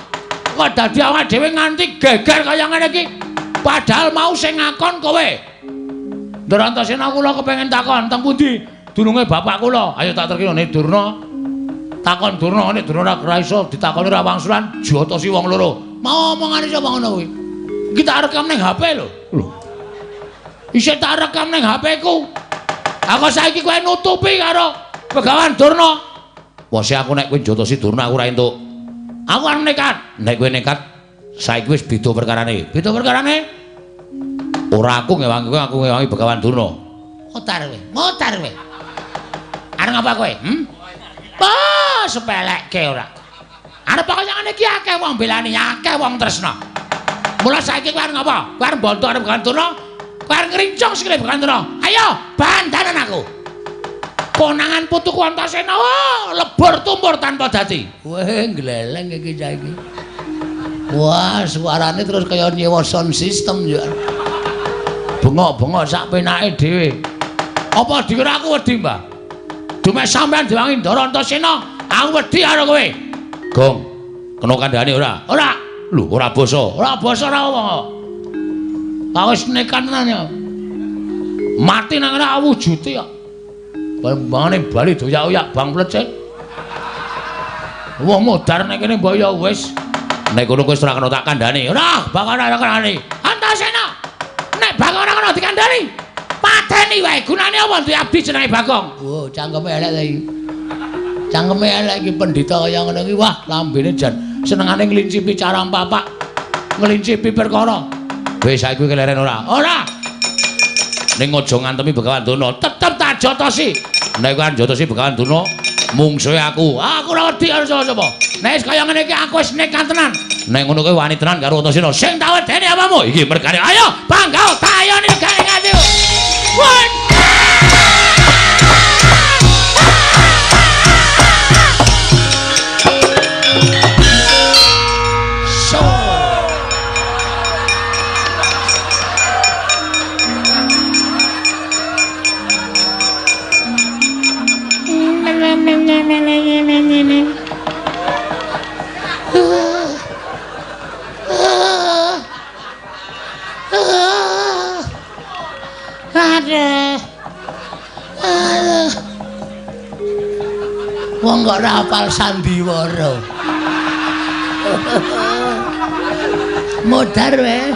Kok dadi awake dhewe nganti geger kaya ngene iki. Padahal mau sing ngakon kowe. Ndara Antasena kula kepengin takon teng pundi dununge bapak kula. Ayo tak terkene Durna. Takon Durna, nek Durna ora iso ditakoni ora wangsulan, jotosi wong loro. Mau omongane sapa ngono kuwi? Iki tak rekam ning HP lho. Lho. Isih tak rekam ning HP-ku. Aku saiki kowe nutupi karo Begawan Durna. Wose aku nek kowe njotosi Durna aku ora entuk. Aku arep nekat. Nek kowe nekat saiki wis beda perkarane. Beda perkarane? Ora aku ngewangi kowe, aku ngewangi Begawan Durna. Ngotar kowe, ngotar kowe. Arep ngapa kowe? Hm? Wah, sepelekke ora. Arep kaya ngene iki akeh wong belani, akeh wong tresna. Mula saiki kowe arep ngapa? Kowe arep mbonto arep Begawan Durna? Kowe arep ngrincung sikile Begawan Durna? Ayo, bandanan aku. Konangan putuku Antasena, wah, lebur tumpur tanpa dadi. Weh, gleleng iki saiki. Wah, suarane terus kaya nyewa sound system ya. Bengok-bengok sak penake dhewe. Apa dikira aku wedi, Mbah? Dume sampean diwangi Ndara Antasena, aku wedi karo kowe. Gong, kena kandhane ora? Ora. Lho, ora basa. Ora basa ora apa. Aku wis nekat tenan ya. Mati nang ora wujude kok. Bangane bali doyak-oyak bang plecet. Wong modar nek kene mbok ya wis. Nek kono wis ora kena tak kandhane. Ora, bakal ora kandhane. Antasena. Nek bakal ora kena dikandhani, pateni wae. Gunane apa duwe abdi jenenge Bagong? Wo, cangkeme elek ta iki. Cangkeme elek iki pendhita kaya ngono iki. Wah, lambene jan senengane nglincipi carang papak. Nglincipi perkara. Wis saiki keleren ora? Ora. Ning aja ngantemi Begawan Durna, tetep tak jotosi. Nek kowe jotosi Begawan Durna, mungsuhe aku. Aku ora wedi karo sapa-sapa. Nek wis kaya ngene iki aku wis nekat tenan. Nek ngono kowe wani tenan karo Antasena. Sing tak wedeni apamu? Iki mergane. Ayo, bangga tayoni regane ngati. Wah. Aduh. Aduh. Wong kok ora hafal sandiwara. Modar wae.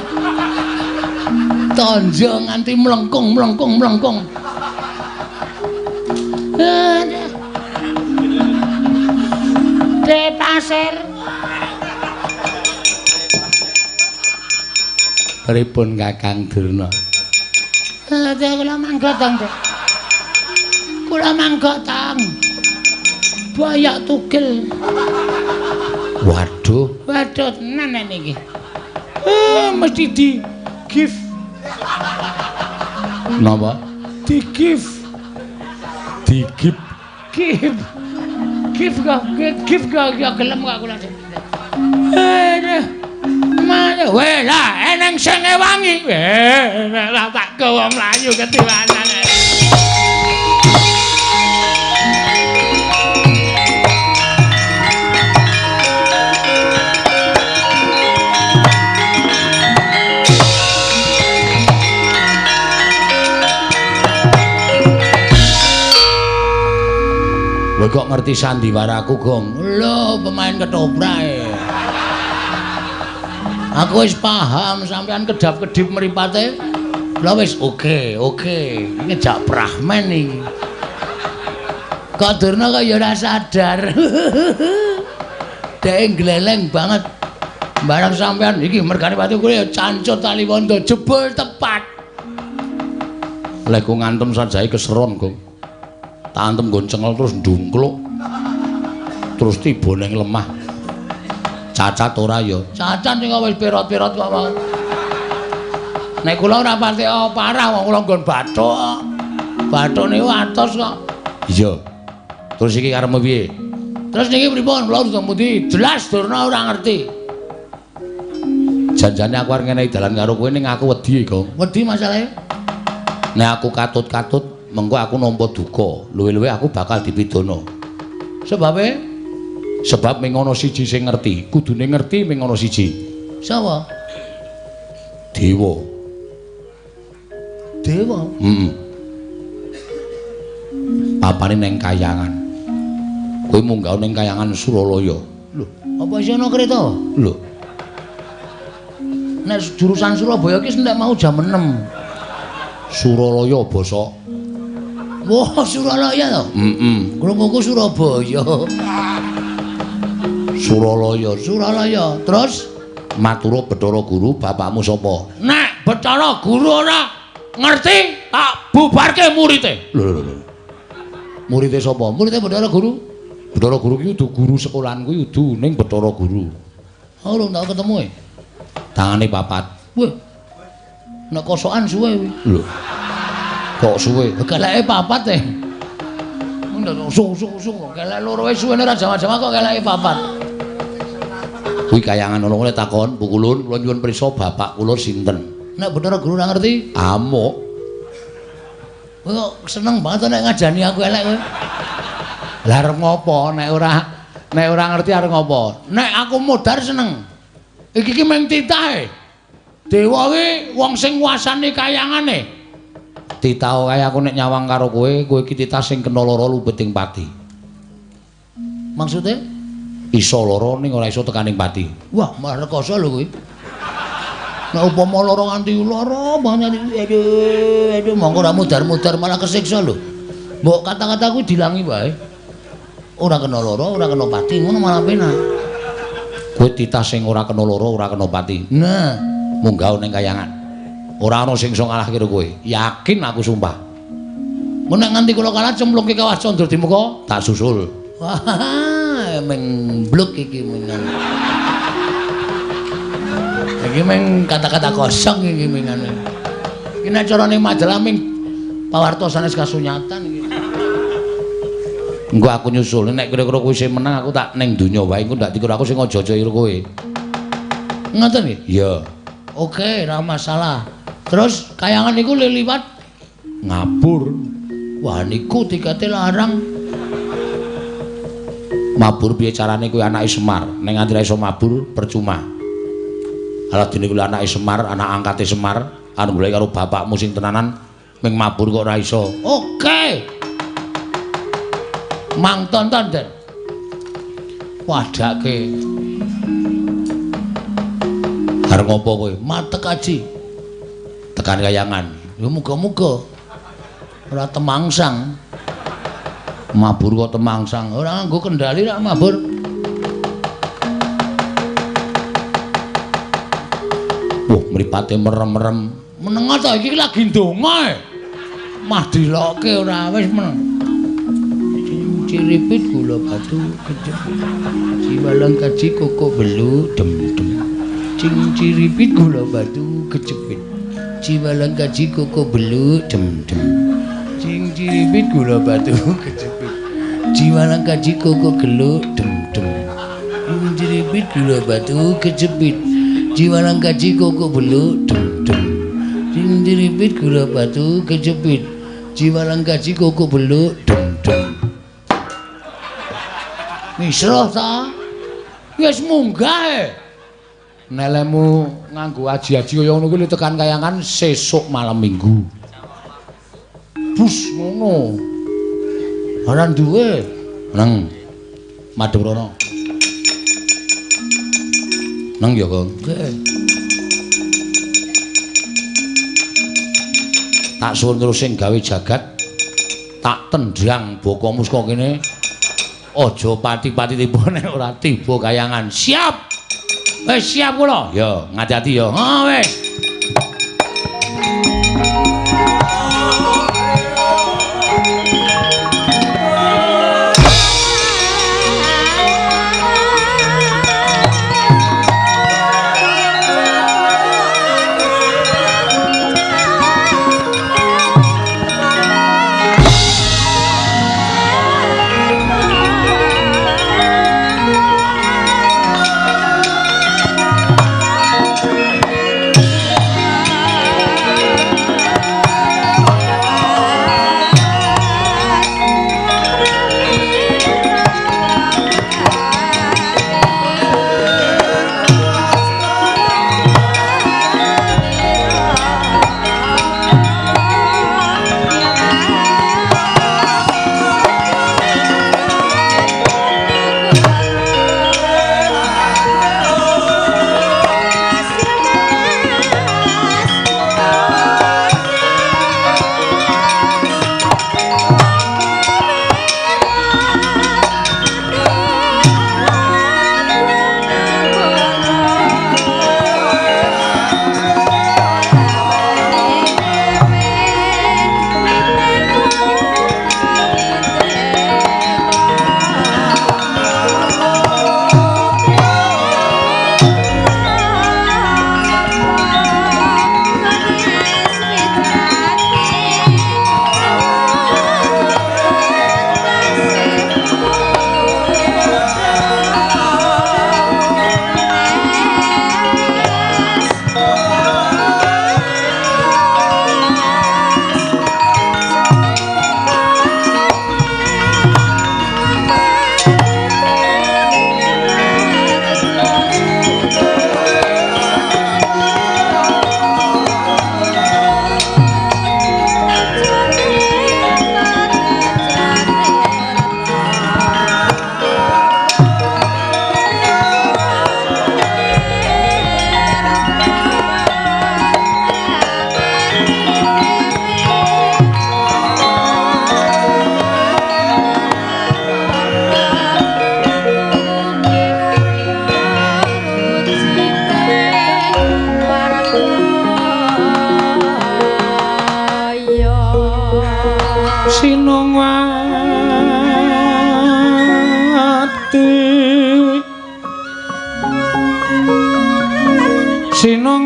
Tonjo nganti mlengkung mlengkung mlengkung. Aduh. De pasir. Pripun Kakang Durna? Lha kula manggotong, Dek. Kula manggotong. Boyok tugel. Waduh. Waduh tenan niki. Mesti di gift. Napa? Di gift. Di gift. Gift. Gift kok, gift kok ya gelem kok kula. Aduh. Mana? Weh lah, eneng sing ngewangi. Weh, lah tak gawa mlayu ketiwanan. Kowe kok ngerti sandiwaraku, Gong? Lho, pemain ketoprak. Aku wis paham sampean kedap-kedip mripate. Lah wis oke, oke. Ngejak Brahman iki. Kok Durna kok ya ora sadar. Dhek gleleng banget. Barang sampean iki mergane pati kuwi ya cancut taliwondo jebul tepat. Lek ku ngantem sajae keseron, Gong. Tak antem nggon cengel terus ndungkluk. Terus tiba ning lemah. Cacat ora ya? Cacat sing wis pirot-pirot kok. Nek kula ora pati parah wong kula nggon bathuk. Bathuk niku atos kok. Iya. Terus iki karepmu piye? Terus niki pripun? Kula urung pundi? Jelas Durna ora ngerti. Janjane aku arep ngenehi dalan karo kowe ning aku wedi, Gong. Wedi masalahe? Nek aku katut-katut mengko aku nampa duka, luwe-luwe aku bakal dipidana. Sebabe? Sebab ming ana siji sing ngerti, kudune ngerti ming ana siji. Sapa? Dewa. Dewa? Heeh. Papane ning kayangan. Kowe munggah ning kayangan Suralaya. Lho, apa isih ana kereta? Lho. Nek jurusan Surabaya ki entek mau jam 6. Suralaya basa. Wah, Suralaya to? Heeh. Krunguku Surabaya. Suralaya, Suralaya. Terus matura Bathara Guru, bapakmu sapa? Nek Bathara Guru ora ngerti, tak bubarke murite. Lho lho lho. Murite sapa? Murite Bathara Guru. Bathara Guru ki kudu guru sekolahanku kudu ning Bathara Guru. Oh, urung tau ketemu e. Tangane papat. Wah. Nek kosokan suwe kuwi. Lho. Kok suwe? Keleke papat e. Ngono usung-usung kok kelek loro wae suwene ora jawa-jawa kok keleke papat. Kuwi kayangan ana ngene takon, Bu Kulun, kula nyuwun prisa bapak kula sinten? Nek Bathara Guru ora ngerti, amuk. Kowe kok seneng banget nek ngajani aku elek kowe. Lah arep ngopo nek ora ngerti arep ngopo? Nek aku modar seneng. Iki ki mung titahe. Dewa ki wong sing nguasani kayangane. Titah kae aku nek nyawang karo kowe, kowe iki titah sing kena lara lubeting pati. Maksude? Iso lara ning ora iso tekaning pati. Wah, malah rekoso lho kowe. Nek upama lara nganti lara banget aduh, aduh mongko ora mudar-mudar malah kesiksa lho. Mbok kata-kata kuwi dilangi wae. Ora kena lara, ora kena pati, ngono malah penak. Kowe titah sing ora kena lara, ora kena pati. Nah, munggah ning kayangan. Ora ana sing iso ngalahke kowe. Yakin aku sumpah. Mun nek nganti kula kalah cemplungke kawah Candra Dimuka, tak susul. Wah, meng bluk iki mengan. Iki meng kata-kata kosong iki mengan. Iki nek carane majalah ming pawarta sanes kasunyatan iki. Engko aku nyusul nek kira-kira kowe sing menang aku tak ning donya wae engko ndak dikira aku sing aja-aja ira kowe. Ngoten nggih? Iya. Oke, ora masalah. Terus kayangan niku liwat ngabur. Wah niku tikete larang. Mabur piye carane kuwi anake Semar? Nek nganti ra iso mabur percuma. Aladene kuwi anake Semar, anak angkate Semar, anu golek karo bapakmu sing tenanan ming mabur kok ora iso. Oke. Mang tonton, Den. Wadake. Arep ngopo kowe? Matek aji. Tekan kayangan. Ya muga-muga ora temangsang. Mabur kok temangsang. Ora nganggo kendali rak mabur. Wah, mripate merem-merem. Meneng ta iki lagi ndonga e. Mah dilokke ora wis meneng. Ciripit gula batu kejepit. Jiwalang kaji koko belu dem-dem. Cing ciripit gula batu kejepit. Jiwalang kaji koko belu dem-dem. Cing ciripit gula batu kejepit. Jiwalang kaji koko gelu dem-dem. Cing ciripit gula batu kejepit. Jiwalang kaji koko belu dem-dem. Cing ciripit gula batu kejepit. Jiwalang kaji koko belu dem-dem. Misroh ta? Wis munggah e. Nelemu nganggo aji-aji kaya ngono kuwi tekan kayangan sesuk malam Minggu. Bus ngono. Ora duwe. Neng. Madhep rono. Neng ya, Kang. Nggih. Tak suwun terus sing gawe jagat. Tak tendang bokomu saka kene. Aja pati-pati tiba nek ora tiba kayangan. Siap. Wis siap kula. Ya, ngati-ati ya. Ha wis.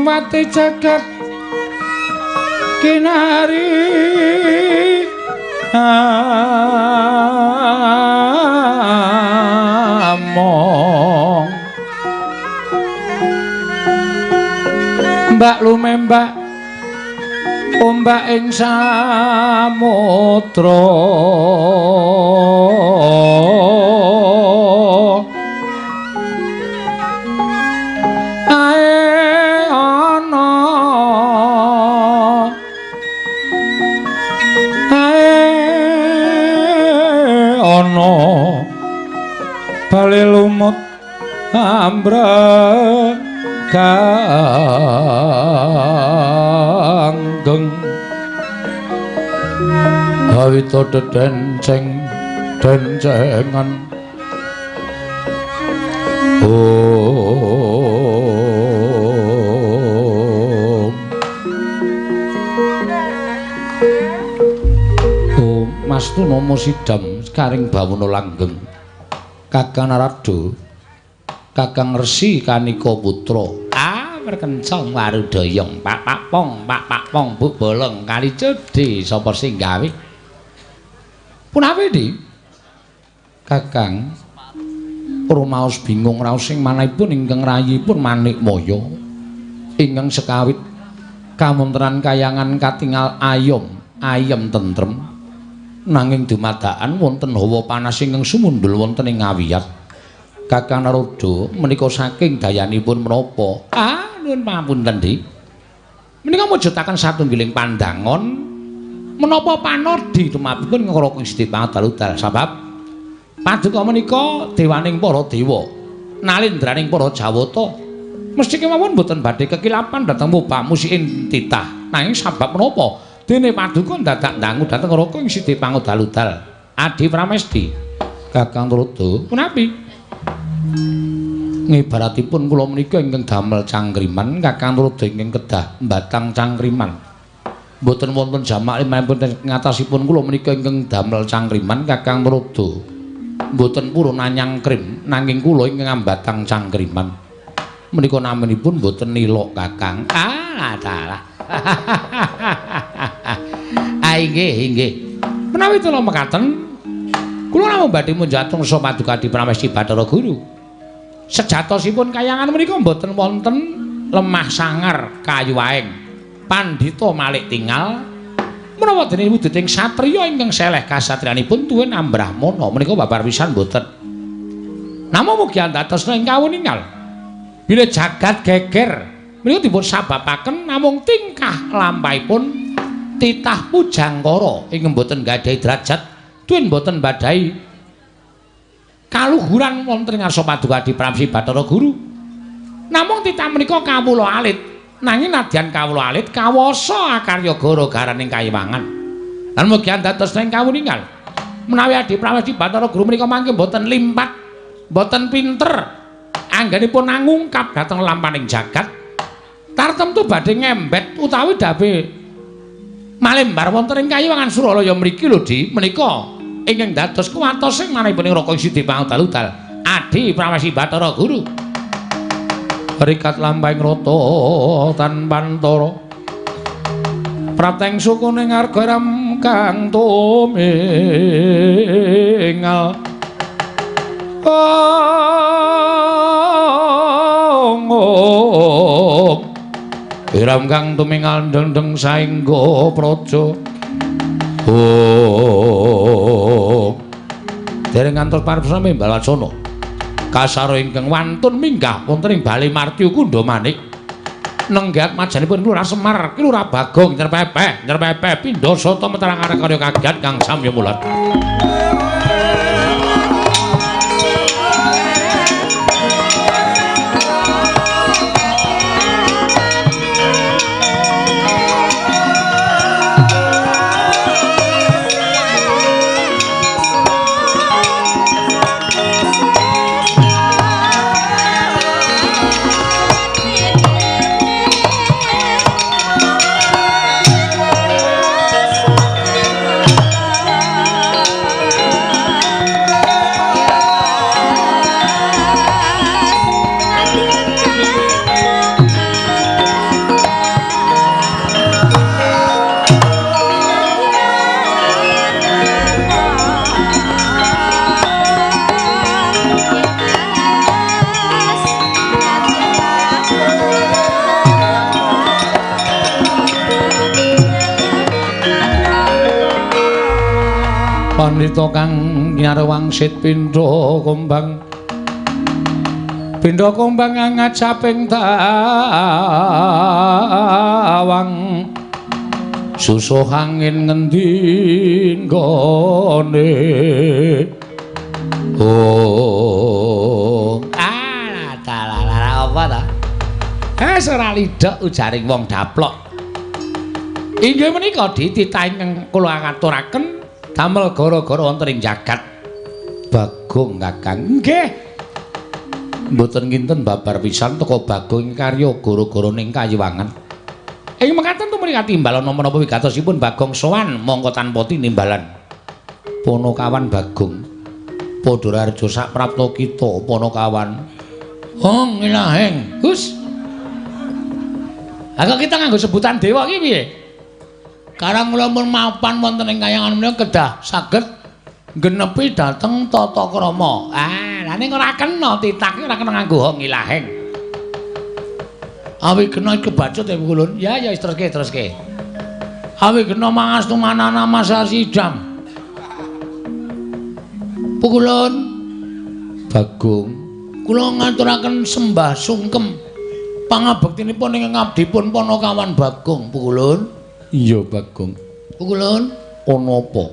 Sumate jagat kinari among mbak lumembak ombak ing samudra ae ana ae ana bale lumut ambrek ganggeng hawita dedenceng dencengan om om Mas Tunomo sidam karing bawana langgeng Kakang Narada Kakang Resi Kanika Putra. Ah, merkencong warudayang pak pak pong pak pak pong bu bolong kali cedhi sapa sing gawe? Punawi, Di? Kakang rumaos bingung raos sing manahipun ingkang rayipun Manikmaya ingkang sekawit kamontenan kayangan katingal ayom ayem tentrem nanging dumadakan wonten hawa panas ingkang sumundhul wonten ing ngawiyat. Kakang Narada menika saking dayanipun menapa? Ah, nuwun pangapunten, Dik. Menika mujudaken satunggiling pandangon menapa panodi tumrapipun ngraka Gusti Pangadal sabab paduka menika dewaning para dewa, nalindraning para jawata. Mesti kemawon boten badhe kekilapan dhateng mubah musiin titah. Nanging sabab menapa dene paduka dadak ndangu dhateng Raka ing Siti Pangadal-udal. Adi Pramesti, Kakang Narada, punapi? Ngibaratipun kula menika ingkang damel cangkriman, Kakang Narada ingkang kedah mbatang cangkriman. Mboten wonten jamak limrahipun ngatasipun kula menika ingkang damel cangkriman, Kakang Narada mboten purun anyangkrim nanging kula ingkang ambatang cangkriman. Menika naminipun mboten nilok Kakang. Ah, dalah. Ah inggih, inggih. Menawi kula mekaten, kula namung badhe munjatung sa paduka Adi Pramesti Bathara Guru. Sejatosipun kayangan menika mboten wonten lemah sangar kayu aeng. Pandhita malik tingal menawa dene wujuding satriya ingkang seleh kasatriyanipun tuwin ambrahmana menika babar pisan mboten. Namung mugi andhatosna ing kawuningal bilih jagat geger menika dipun sababaken namung tingkah lampahipun titah pujangkara ingkang mboten gadhahi derajat tuwin mboten badhahi kaluhuran wonten ing ngarsa paduka Adi Pramesti Bathara Guru. Namung titah menika kawula alit, nanging nadyan kawula alit kawasa akarya gara-garaning kayiwangan. Lan mugi andados ing kawuningal menawi Adi Pramesti Bathara Guru menika mangke mboten limpat, mboten pinter anggenipun angungkap dhateng lampaning jagat, tartemtu badhe ngembet utawi dawe malembar wonten ing kayiwangan Suralaya mriki lho Di, menika ingkang dados kuwatos sing manahipun ing Raka Sidi Pangadal-udal Adi Pramesti Bathara Guru. Rikat lampahing rata tanpantara prateng sukune ngarga ram kang tumingal ong iram kang tumingal dendeng saengga praja. Oh, dereng ngantos paripurna mimbal wacana kasaro ingkang wantun minggah wonten ing Bale Martya Kundha Manik nenggat majanipun Lurah Semar, Lurah Bagong nyerpepeh, nyerpepeh pindha sata meterang karya kagiat kang samya mulat. Thank you. Pandhita kang nyarwangsit pindha kumbang. Pindha kumbang ngajaping tawang. Susuh angin ngendi nggone. Oh, ah, dalah apa ta? Ora lidhek ujaring wong daplok. Inggih menika dititah ingkang kula aturaken damel gara-gara wonten ing jagat Bagong Kakang. Nggih. Mboten kinten babar pisan teka Bagong karya gara-gara ning kayiwangan. Ing mekaten tumrih katimbalan menapa wigatosipun Bagong sowan mongko tanpa tinimbalan. Panakawan Bagong. Padha raharja saprapta kita Panakawan. Hong ilaheng. Gus. Lah kok kita nganggo sebutan dewa iki piye? Karang kula pun mapan wonten ing kayangan menika kedah saged nggenepi dhateng tata krama. Ah, lha ning ora kena titah ora kena nganggo hong ilaheng. Awi kena kebacut ya Kulun. Ya ya teruske teruske. Awi kena mangastu manana masasidam. Pukulun Bagong, kula ngaturaken sembah sungkem pangabektinipun ing ngabdipun Panakawan Bagong. Pukulun. Iya Bagong. Pukulun ana apa?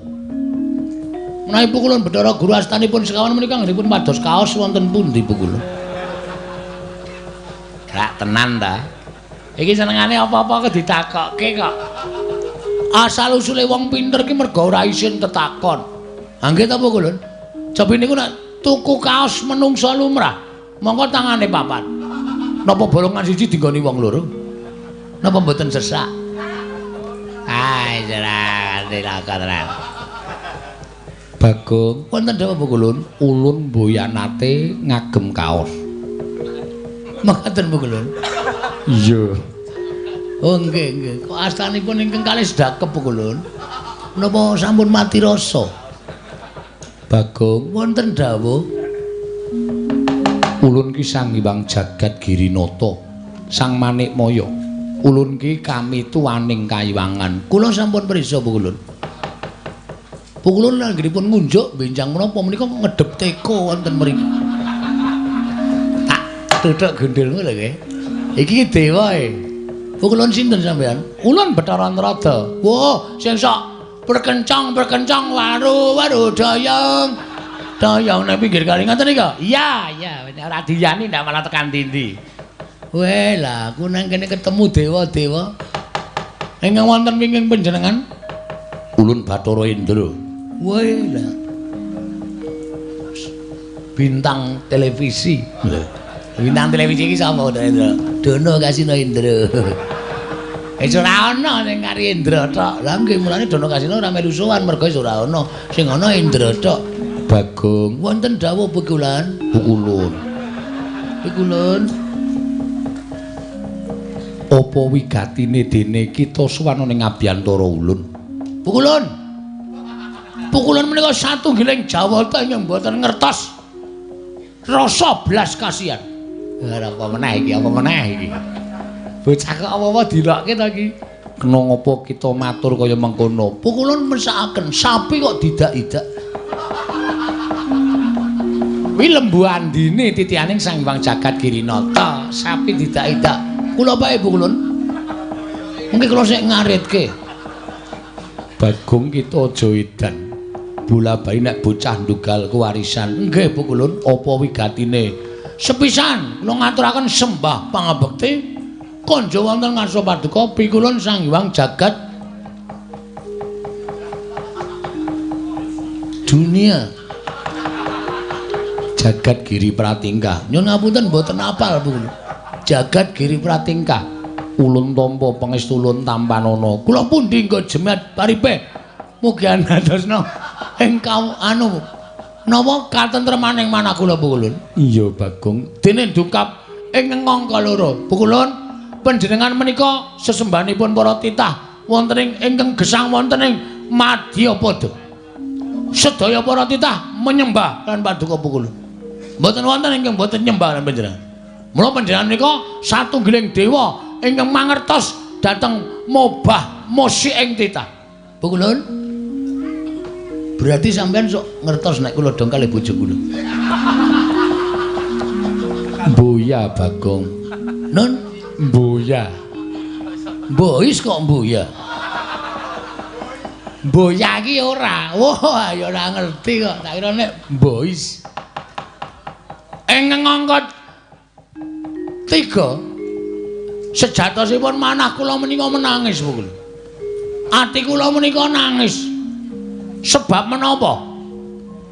Menawi Pukulun Bathara Guru astanipun sekawan menika anggenipun pados kaos wonten pundi Pukulun? Rak tenan ta? Iki senengane apa-apa kok ditakokke kok. Asal usule wong pinter ki mergo ora isin tetakon. Ha nggih ta Pukulun? Cobi niku nek tuku kaos menungsa lumrah, mongko tangane papat. Napa bolongan siji dinggoni wong loro? Napa mboten sesak? Ai tenan. Bagong, wonten dawuh Pukulun, ulun mboyanate ngagem kaos. Mekaten Pukulun. Iya. Oh nggih nggih. Kok astanipun ingkang kalih sedakep Pukulun? Napa sampun mati rasa? Bagong, wonten dawuh. Ulun ki Sang Hyang Jagat Girinata, Sang Manikmaya. Ulun ki kami tuaning kayiwangan. Kula sampun prisa Pukulun. Pukulun anggenipun ngunjuk benjang menapa menika ngedep teko wonten mriki. Tak tuthuk gendhelmu lho nggih. Iki ki dewa e. Pukulun sinten sampean? Ulun Bathara Narada. Wah, sing sok perkencang-perkencang waru-waru dayang. Dayang nang pinggir kali ngoten nika? Iya, iya, ora diyani ndak malah tekan ndi-ndi. Weh, lah aku nang kene ketemu dewa-dewa. Ingkang wonten wingking panjenengan? Ulun Bathara Indra. Weh, lah. Bintang televisi. Lho. Bintang televisi iki sapa Indra? Dono Kasino Indra. Wis ora ana sing kari Indra tok. Lah nggih mulane Dono Kasino ora melu sowan mergo wis ora ana. Sing ana Indra tok. Bagong, wonten dawuh Pukulan? Pukulun. Pukulun. Apa wigatine dene kita sowan ning abiyantara ulun? Pukulun. Pukulun menika satunggiling jawata ingkang mboten ngertos rasa blas kasihan. Ora apa meneh iki, apa meneh iki. Bocah kok apa-apa dilokke ta iki? Kena ngapa kita matur kaya mengkono? Pukulun mesakaken sapi kok didak-idak. Kuwi lembu andine titianing Sang Hyang Jagat Girinata, sapi didak-idak. Kula bae Pukulun. Mungkin kula sik ngaritke. Bagong kita aja edan. Bola bali nek bocah ndugal kewarisan. Nggih Pukulun, apa wigatine? Sepisan kula ngaturaken sembah pangabekti konjo wonten ngarsa paduka Pikulun Sang Hyang Jagat Dunia. Jagat Giri Pratingkah. Nyun ngapunten mboten apal Pukulun. Jagat Giri Pratingkah. Ulun tampa pangestu ulun tampanana. Kula pundi nggo jemat paripe. Mugi andadosna ing anu napa katentremaning manah kula Pukulun. Iya Bagong. Dene dungkap ing angka loro. Pukulun panjenengan menika sesembahanipun para titah wonten ing ingkang gesang wonten ing Madyapada. Sedaya para titah menyembah lan paduka Pukulun. Mboten wonten ingkang mboten nyembah lan panjenengan. Mula panjenengan menika satunggiling dewa ingkang mangertos dhateng mobah musik ing titah. Pukulun. Berarti sampean sok ngertos nek kula dong kalih bojo kula. Mboya Bagong. Nun, mboya. Mbois kok mboya. Mboya iki ora. Wah, ya ora ngerti kok. Tak kira nek mbois. Ing angka 3 sejatosipun manah kula menika menangis pukul. Ati kula menika nangis. Sebab menapa?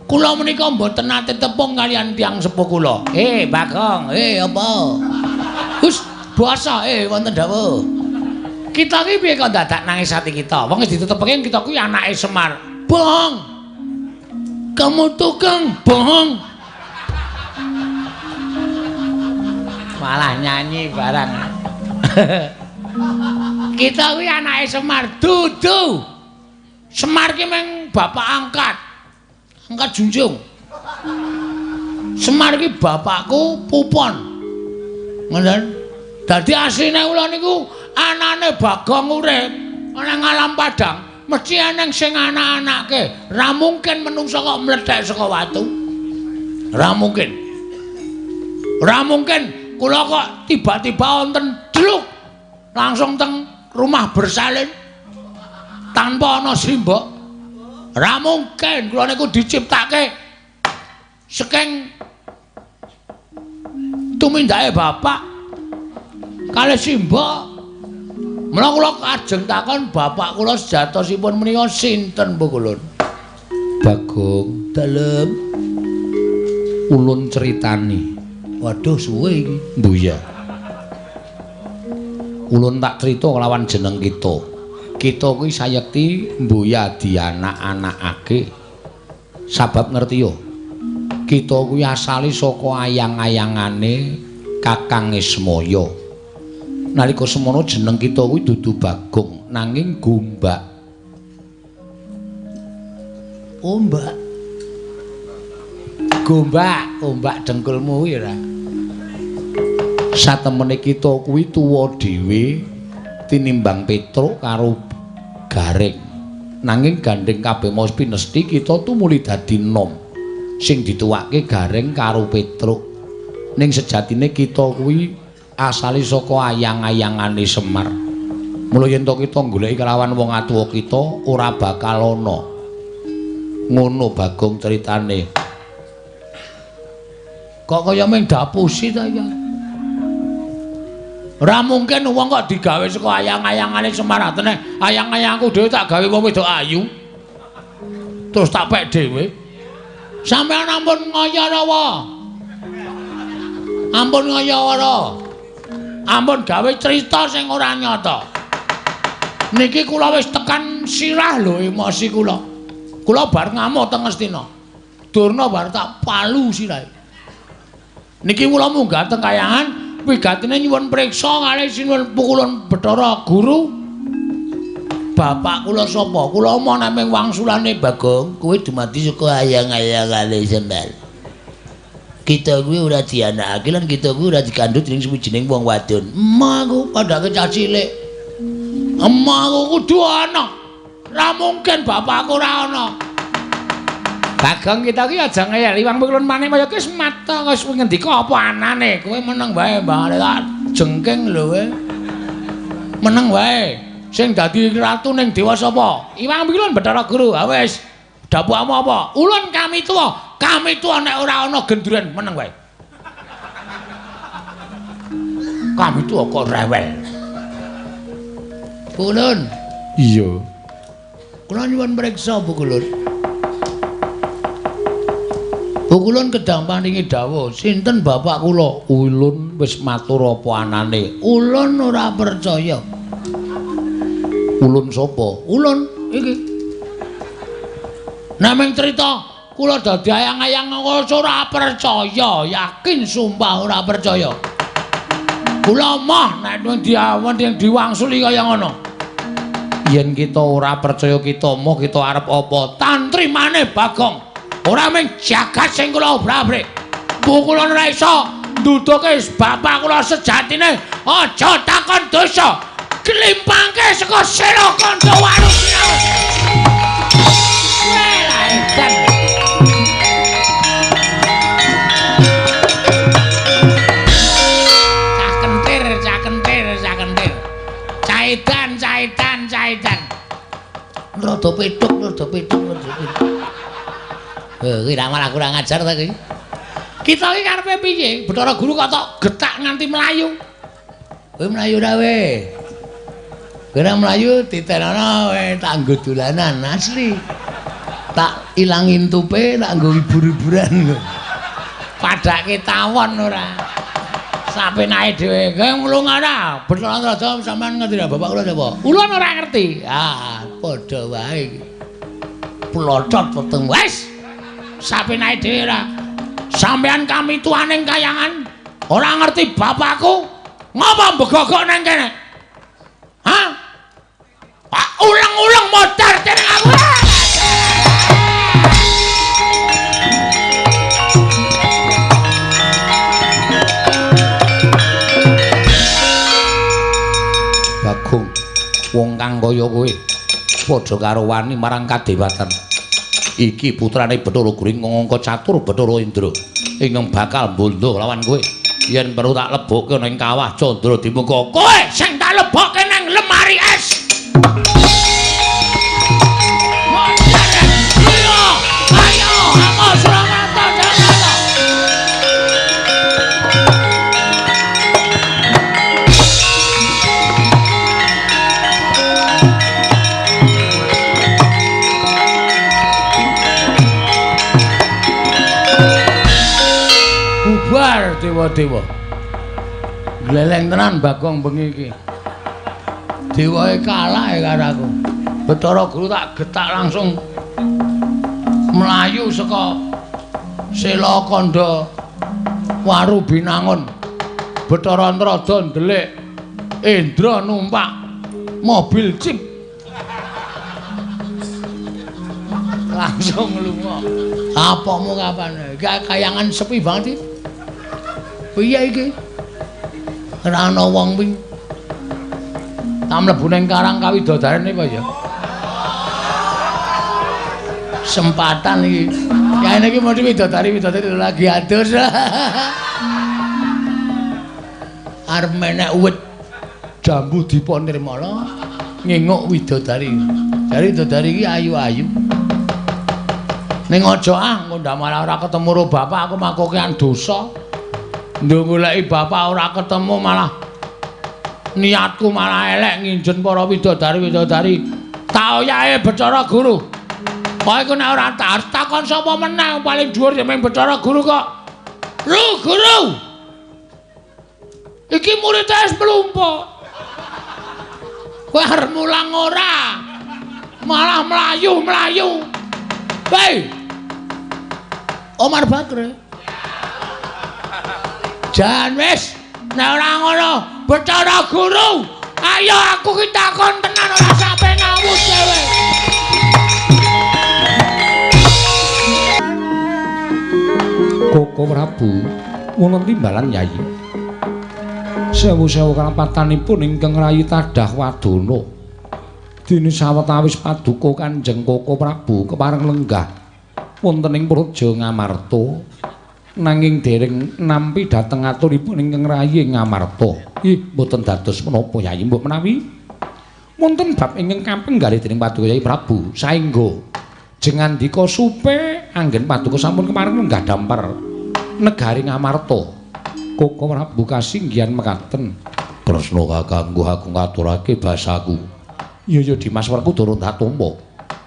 Kula menika mboten nate tepung kaliyan tiyang sepuh kula. Bagong, apa? Hus, basa, wonten dawuh. Kita ki piye kok dadak nangis ati kita? Wong wis ditetepke kita kuwi anake Semar. Bohong. Kamu tukang bohong. Malah nyanyi barang. Kita kuwi anake Semar dudu. Semar ki meng bapak angkat. Angkat junjung. Semar ki bapakku Pupon. Ngoten. Dadi asline kula niku anane Bagong urip ana ngalam padang, mesti eneng sing anak-anake. Ra mungkin menungsa kok mlethek saka watu. Ra mungkin. Ra mungkin kula kok tiba-tiba wonten dluk langsung teng rumah bersalin tanpa ana simbok. Ra mungkin kula niku diciptake saking tumindake bapak kalih simbok. Mula kula kajeng takon bapak kula sejatosipun menika sinten Bu Kulun? Bagong dalem ulun critani. Waduh suwe iki. Mbuya. Ulun tak crita kelawan jeneng kita. Kita kuwi sayekti mbuya dianak-anakake. Sabab ngerti yo. Kita kuwi asale saka ayang-ayangane Kakang Ismaya. Nalika semono jeneng kita kuwi dudu Bagong nanging Gombak. Ombak. Gombak, ombak dengkulmu kuwi ora. Satemene kita kuwi tuwa dhewe tinimbang Petruk karo Gareng. Nanging gandeng kabeh mau pinesti kita tumuli dadi nom. Sing dituwake Gareng karo Petruk. Ning sejatine kita kuwi asale saka ayang-ayangane Semar. Mula yen to kita goleki kelawan wong atuwa kita ora bakal ana. Ngono Bagong critane. Kok kaya mung dapusi ta ya? Ora mungkin wong kok digawe saka ayang-ayangane Semar. Atene ayang-ayangku dhewe tak gawe wong wedok ayu. Terus tak pek dhewe. Sampeyan ampun ngaya-rawa. Ampun ngaya-wara. Ampun gawe cerita sing ora nyata. Niki kula wis tekan sirah lho emosi kula. Kula bar ngamuk teng Ngastina. Durna bar tak palu sirahe. Niki kula munggah teng kayangan wigatine nyuwun priksa kalih sinuwun pukulun Bathara Guru. Bapak kula sapa? Kula moh naming wangsulane Bagong, kowe dumadi saka ayang-ayangane Semar. Kita kuwi ora dianakake lan kita kuwi ora dikandhut dening suwijining wong wadon. Emah aku padake cah cilik. Emah aku kudu ana. Ora mungkin bapakku ora ana. Bagong kita ki aja ngeyel iwang pukulun Manikmaya ki wis mata wis ngendika apa anane. Kowe meneng wae Mbah tak jengking lho kowe. Meneng wae. Sing dadi ratu ning dewa sapa? Iwang Pukulun Bathara Guru. Ha wis. Dapukmu apa? Ulun kami tuwa. Kami tuwa nek ora ana gendruwen meneng wae. Kami tuwa kok rewel. Kulun. Iya. Kula nyuwun priksa Bu Kulun. Bu Kulun kedang paringi dawuh, sinten bapak kula? Ulun wis matur apa anane. Ulun ora percaya. Ulun sapa? Ulun iki. Naming cerita kula dadi ayang-ayang ora percaya, yakin sumpah ora percaya. Kula moh nek diawan diwangsuli kaya ngono. Yen kita ora percaya kita moh kita arep apa? Tantrimane Bagong. Ora mung jagat sing kula obrak-abrik. Kula ora iso nduduhke bapak kula sejatine. Aja takon dosa. Klimpangke saka sela kandha waru. Caidan, caidan, caidan. Rada petuk, rada petuk, rada petuk. Heh, kuwi malah kurang ajar ta kuwi. Kita iki karepe piye? Bathara Guru kok tok getak nganti mlayu. Kowe mlayu ra we? Kowe ora mlayu ditenono we tak nggo dolanan asli. Tak ilangi entupe, tak nggo hibur-hiburan. Padake tawon ora. Sapenake dhewe. Kowe nglunga ora? Bathara Raja sampean ngerti ra bapak kula sapa? Ulun ora ngerti. Ah, padha wae iki. Plocot weteng wis. Sapenake dhewe ora. Sampean kami tuaning kayangan ora ngerti bapakku. Ngapa mbegogok nang kene? Hah? Ah, ulang-ulang modar dening aku. Bagong, wong kang kaya kowe padha karo wani marang kadewatan. Iki putrane Bathara Guru ingkang angka catur Bathara Indra ingkang bakal mbondo lawan kowe. Yen perlu tak lebokke ning kawah Candra Dimuka. Kowe sing tak lebokke nang lemari es. Ayo, ayo, aku Surakarta jangan. Bubar dewa-dewa. Gleleng tenan Bagong bengi iki. Dewae kalah ya karo aku. Bathara Guru tak getak langsung mlayu saka Sela Kandha Waru Binangun. Bathara Antrada ndelik Indra numpak mobil jeep. Langsung lunga. Apamu kapan? Iki kayangan sepi banget iki. Piye iki? Ora ana wong kuwi. Tak mlebu ning karang kawidodarene apa ya? Sempatan iki. Ya ini iki mesti widodari-widodari lagi adus. Arep menek uwit jambu dipa nirmala nginguk widodari. Jare widodari iki ayu-ayu. Ning aja ah, engko ndak malah ora ketemu karo bapak aku makokean dosa. Nduk goleki bapak ora ketemu malah niatku malah elek nginjen para widodari-widodari. Tak oyahe Bathara Guru. Kowe iku nek ora takon sapa meneh paling dhuwur ya mung Bathara Guru kok. Lu guru. Iki murid wis mlumpuk. Kowe arep mulang ora? Malah mlayu-mlayu. Hei. Omar Bakri. Jan wis nek ora ngono Bathara Guru, ayo aku ki takon tenan ora sampe ngawur dhewe. Koko Prabu wonten timbalan Yayi. Sewu-sewu kalapatanipun ingkang rayi tadah wadana. Dene sawetawis paduka Kanjeng Koko Prabu kepareng lenggah wonten ing Praja Ngamarta. Nanging dereng nampi dhateng aturipun ingkang rayi Ngamarta. Ih, mboten dados menapa Yayi, mbok menawi wonten bab ingkang kapenggalih dening paduka Yayi Prabu saengga jengandika supe anggen paduka sampun kepareng lenggah dampar negari Ngamarta. Koko Prabu kasinggihan mekaten. Kresna kakangku aku ngaturake basaku. Iya ya Dimas Werkudara ndak tampa.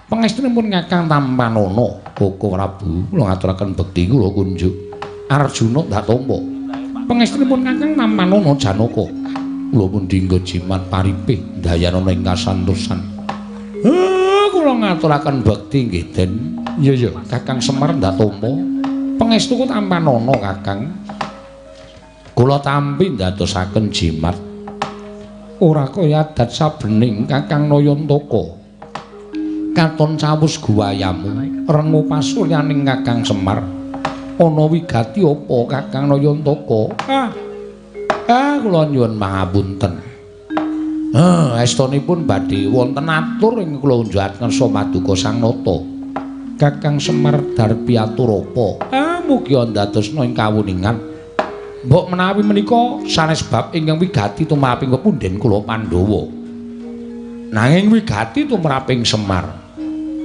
Pangestunipun Kakang Tampanana. Koko Prabu kula ngaturaken bekti kula kunjuk. Arjuna ndak tampa. Pangestunipun Kakang Tampanana Janaka. Kula pun dinggo jimat paripih ndayanana ing kasantosan. Kula ngaturaken bekti nggih Den. Iya ya Kakang Semar ndak tampa. Pangestuku Tampanana Kakang. Kula tampi ndadosaken jimat. Ora kaya adat sabening Kakang Nayantaka. Katon cawus guwayamu rengu pasuryaning Kakang Semar. Ana wigati apa Kakang Nayantaka? Kula nyuwun pangapunten. Estunipun badhe wonten atur ing kula unjukaken ngersa paduka Sang Nata. Kakang Semar darpi atur apa? Mugi ndadosna ing kawuningan. Mbok menawi menika sanes bab ingkang wigati tumraping pepundhen kula Pandhawa. Nanging wigati tumraping Semar.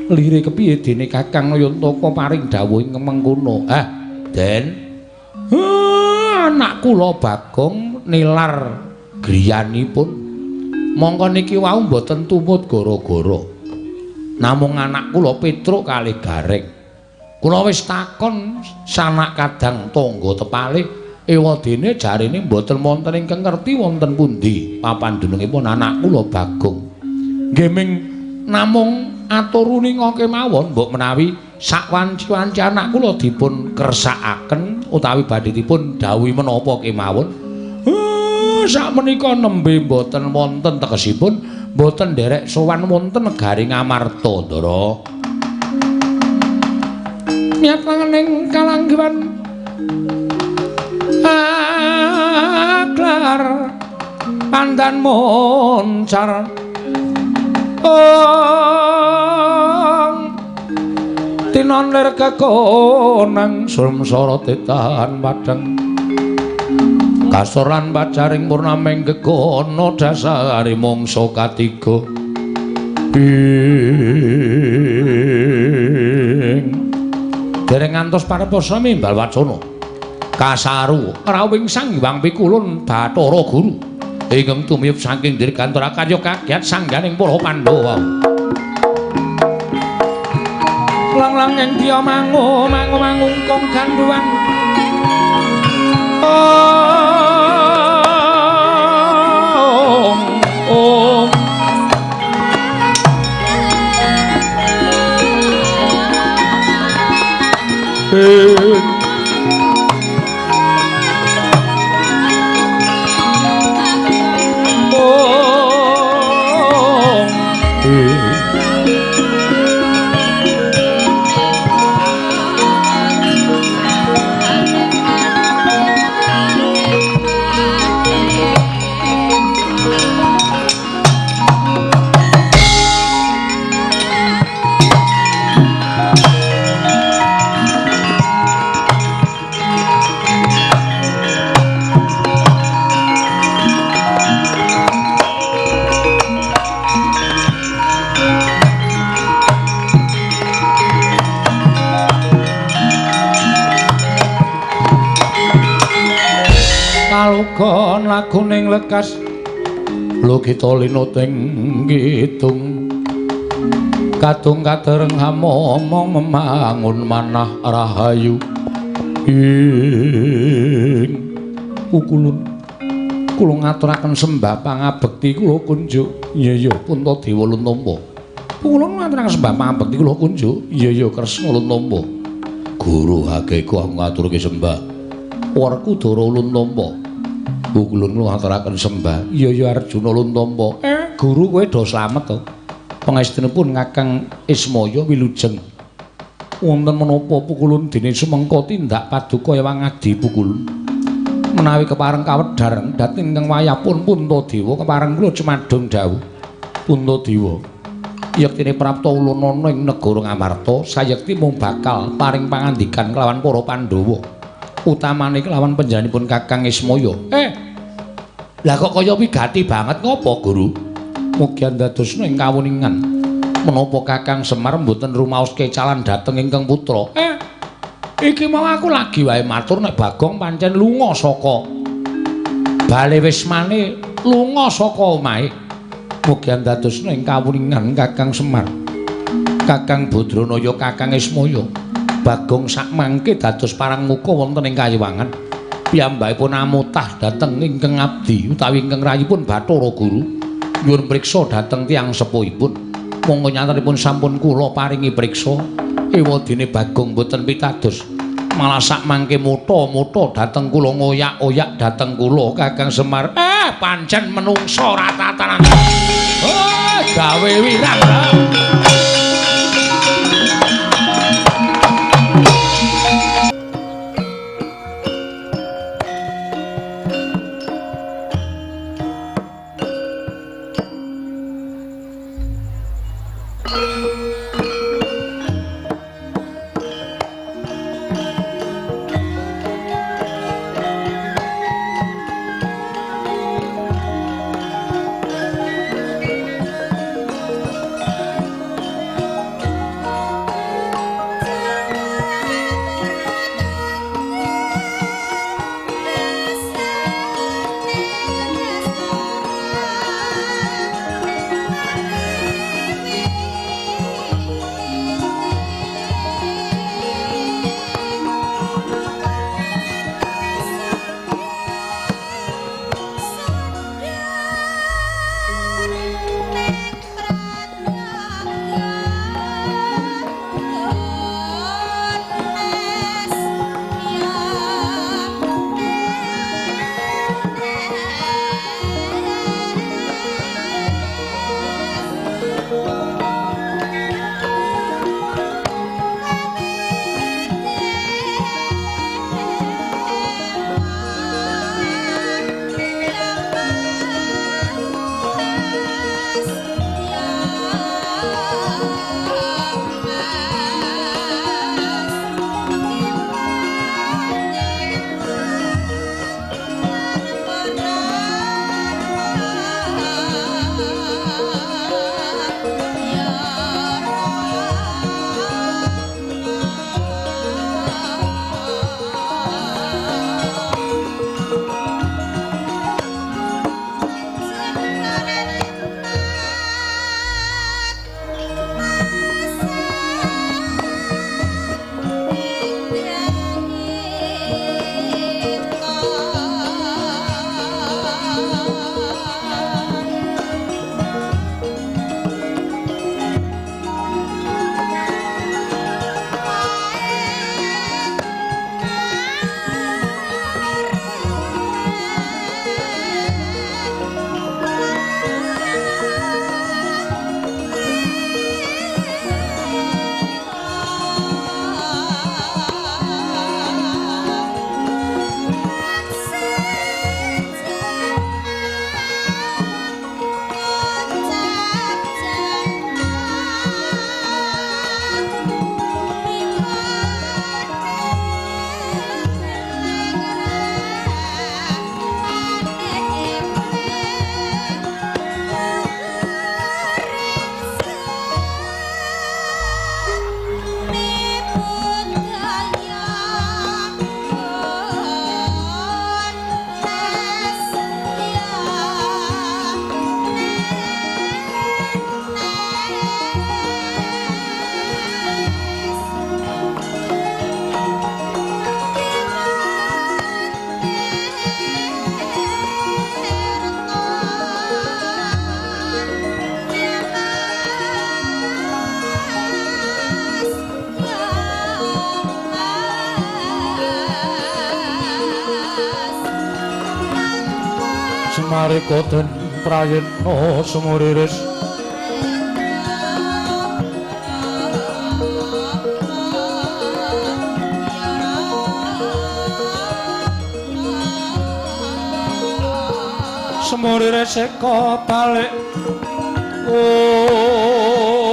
Lire kepiye dene Kakang Nayantaka paring dawuh ing mengkono? Ah, Den. Anak kula Bagong nilar griyanipun. Mongko niki wau mboten tumut gara-gara. Namung anak kula Petruk kalih Gareng. Kula wis takon sanak kadang tangga tepalih, ewadene jarene mboten wonten ingkang ngerti wonten pundi papan dunungipun anak kula Bagong. Nggih ming namung atur uninga kemawon mbok menawi sak wanci-wanci anak kula dipun kersakaken utawi badhe dipun dawuhi menapa kemawon. Sak menika nembe mboten wonten tegesipun mboten nderek sowan wonten negari Ngamarta, Ndara. Niat langening kalanggiwan aglar pandan moncar ong tinon lir kekonang sumsara tetan padhang kasor lan pacaring purnaming gegono dasare mangsa katiga ing dereng ngantos pareposa mimbal wacana kasaru rawing Sang Hyang Pikulun Bathara Guru ingkang tumiyub saking dirgantara karya kagiat sangganing para Pandhawa. Lang-lang ing diya mangu mangu mangungkung ganduwan ong ong kalugon laguning lekas logita linuting kidung kadung kadereng hamomong memangun manah rahayu ing ukulun kula ngaturaken sembah pangabekti kula kunjuk. Iya iya Puntadewa ulun tampa. Kula ngaturaken sembah pangabekti kula kunjuk. Iya iya Kresna ulun tampa. Guru hakeku aku ngaturke sembah. Werkudara ulun tampa. Ulun ngaturaken sembah. Iya iya Arjuna ulun tampa. Guru kowe do slamet to. Pangestunipun Kakang Ismaya wilujeng. Wonten menapa pukulun dene sumengka tindak paduka ewang adi pukulun. Menawi kepareng kawedhar dhateng ingkang wayahpun Puntadewa kepareng kula cumadung dawuh. Puntadewa, yektine prapta ulun ana ing negara Ngamarta sayekti mung bakal paring pangandikan kelawan para Pandhawa. Utamane kelawan panjenenganipun Kakang Ismaya. Lah kok kaya wigati banget ngopo, Guru? Mugi andadosna ing kawuningan menapa Kakang Semar mboten rumaos kecalan dhateng ingkang putra. Iki mau aku lagi wae matur nek Bagong pancen lunga saka bale wismane, lunga saka omahe. Mugi andadosna ing kawuningan Kakang Semar, Kakang Badranaya, Kakang Ismaya. Bagong sakmangke dados parang muka wonten ing kayiwangan. Piyambakipun amutah dhateng ingkang abdi utawi ingkang rayipun Bathara Guru. Nyuwun priksa dhateng tiyang sepuhipun. Monggo nyatanipun sampun kula paringi priksa. Ewadene Bagong mboten pitados. Malah sakmangke mutha-mutha dhateng kula ngoyak-oyak dhateng kula Kakang Semar. Pancen menungsa ora tatanan. Gawe wirang. Sanalika den prayitna sumuriris sumuriris eka balik. Om.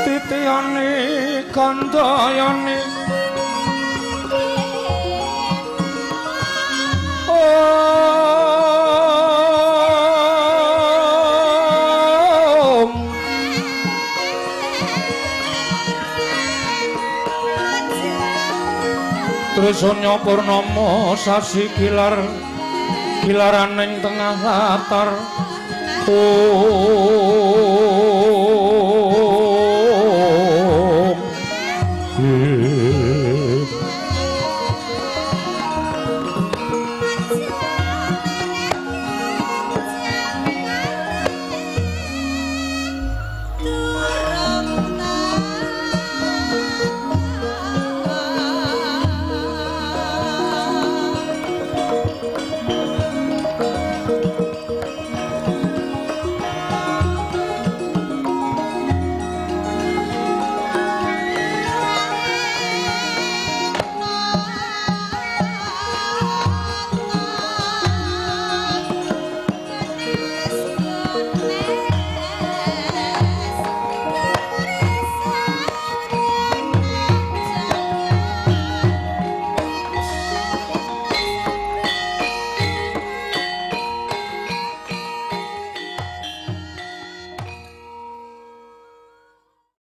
Titiyane kandayane. Om. Trisanya purnama sasi gilar gilaraning tengah latar. Om.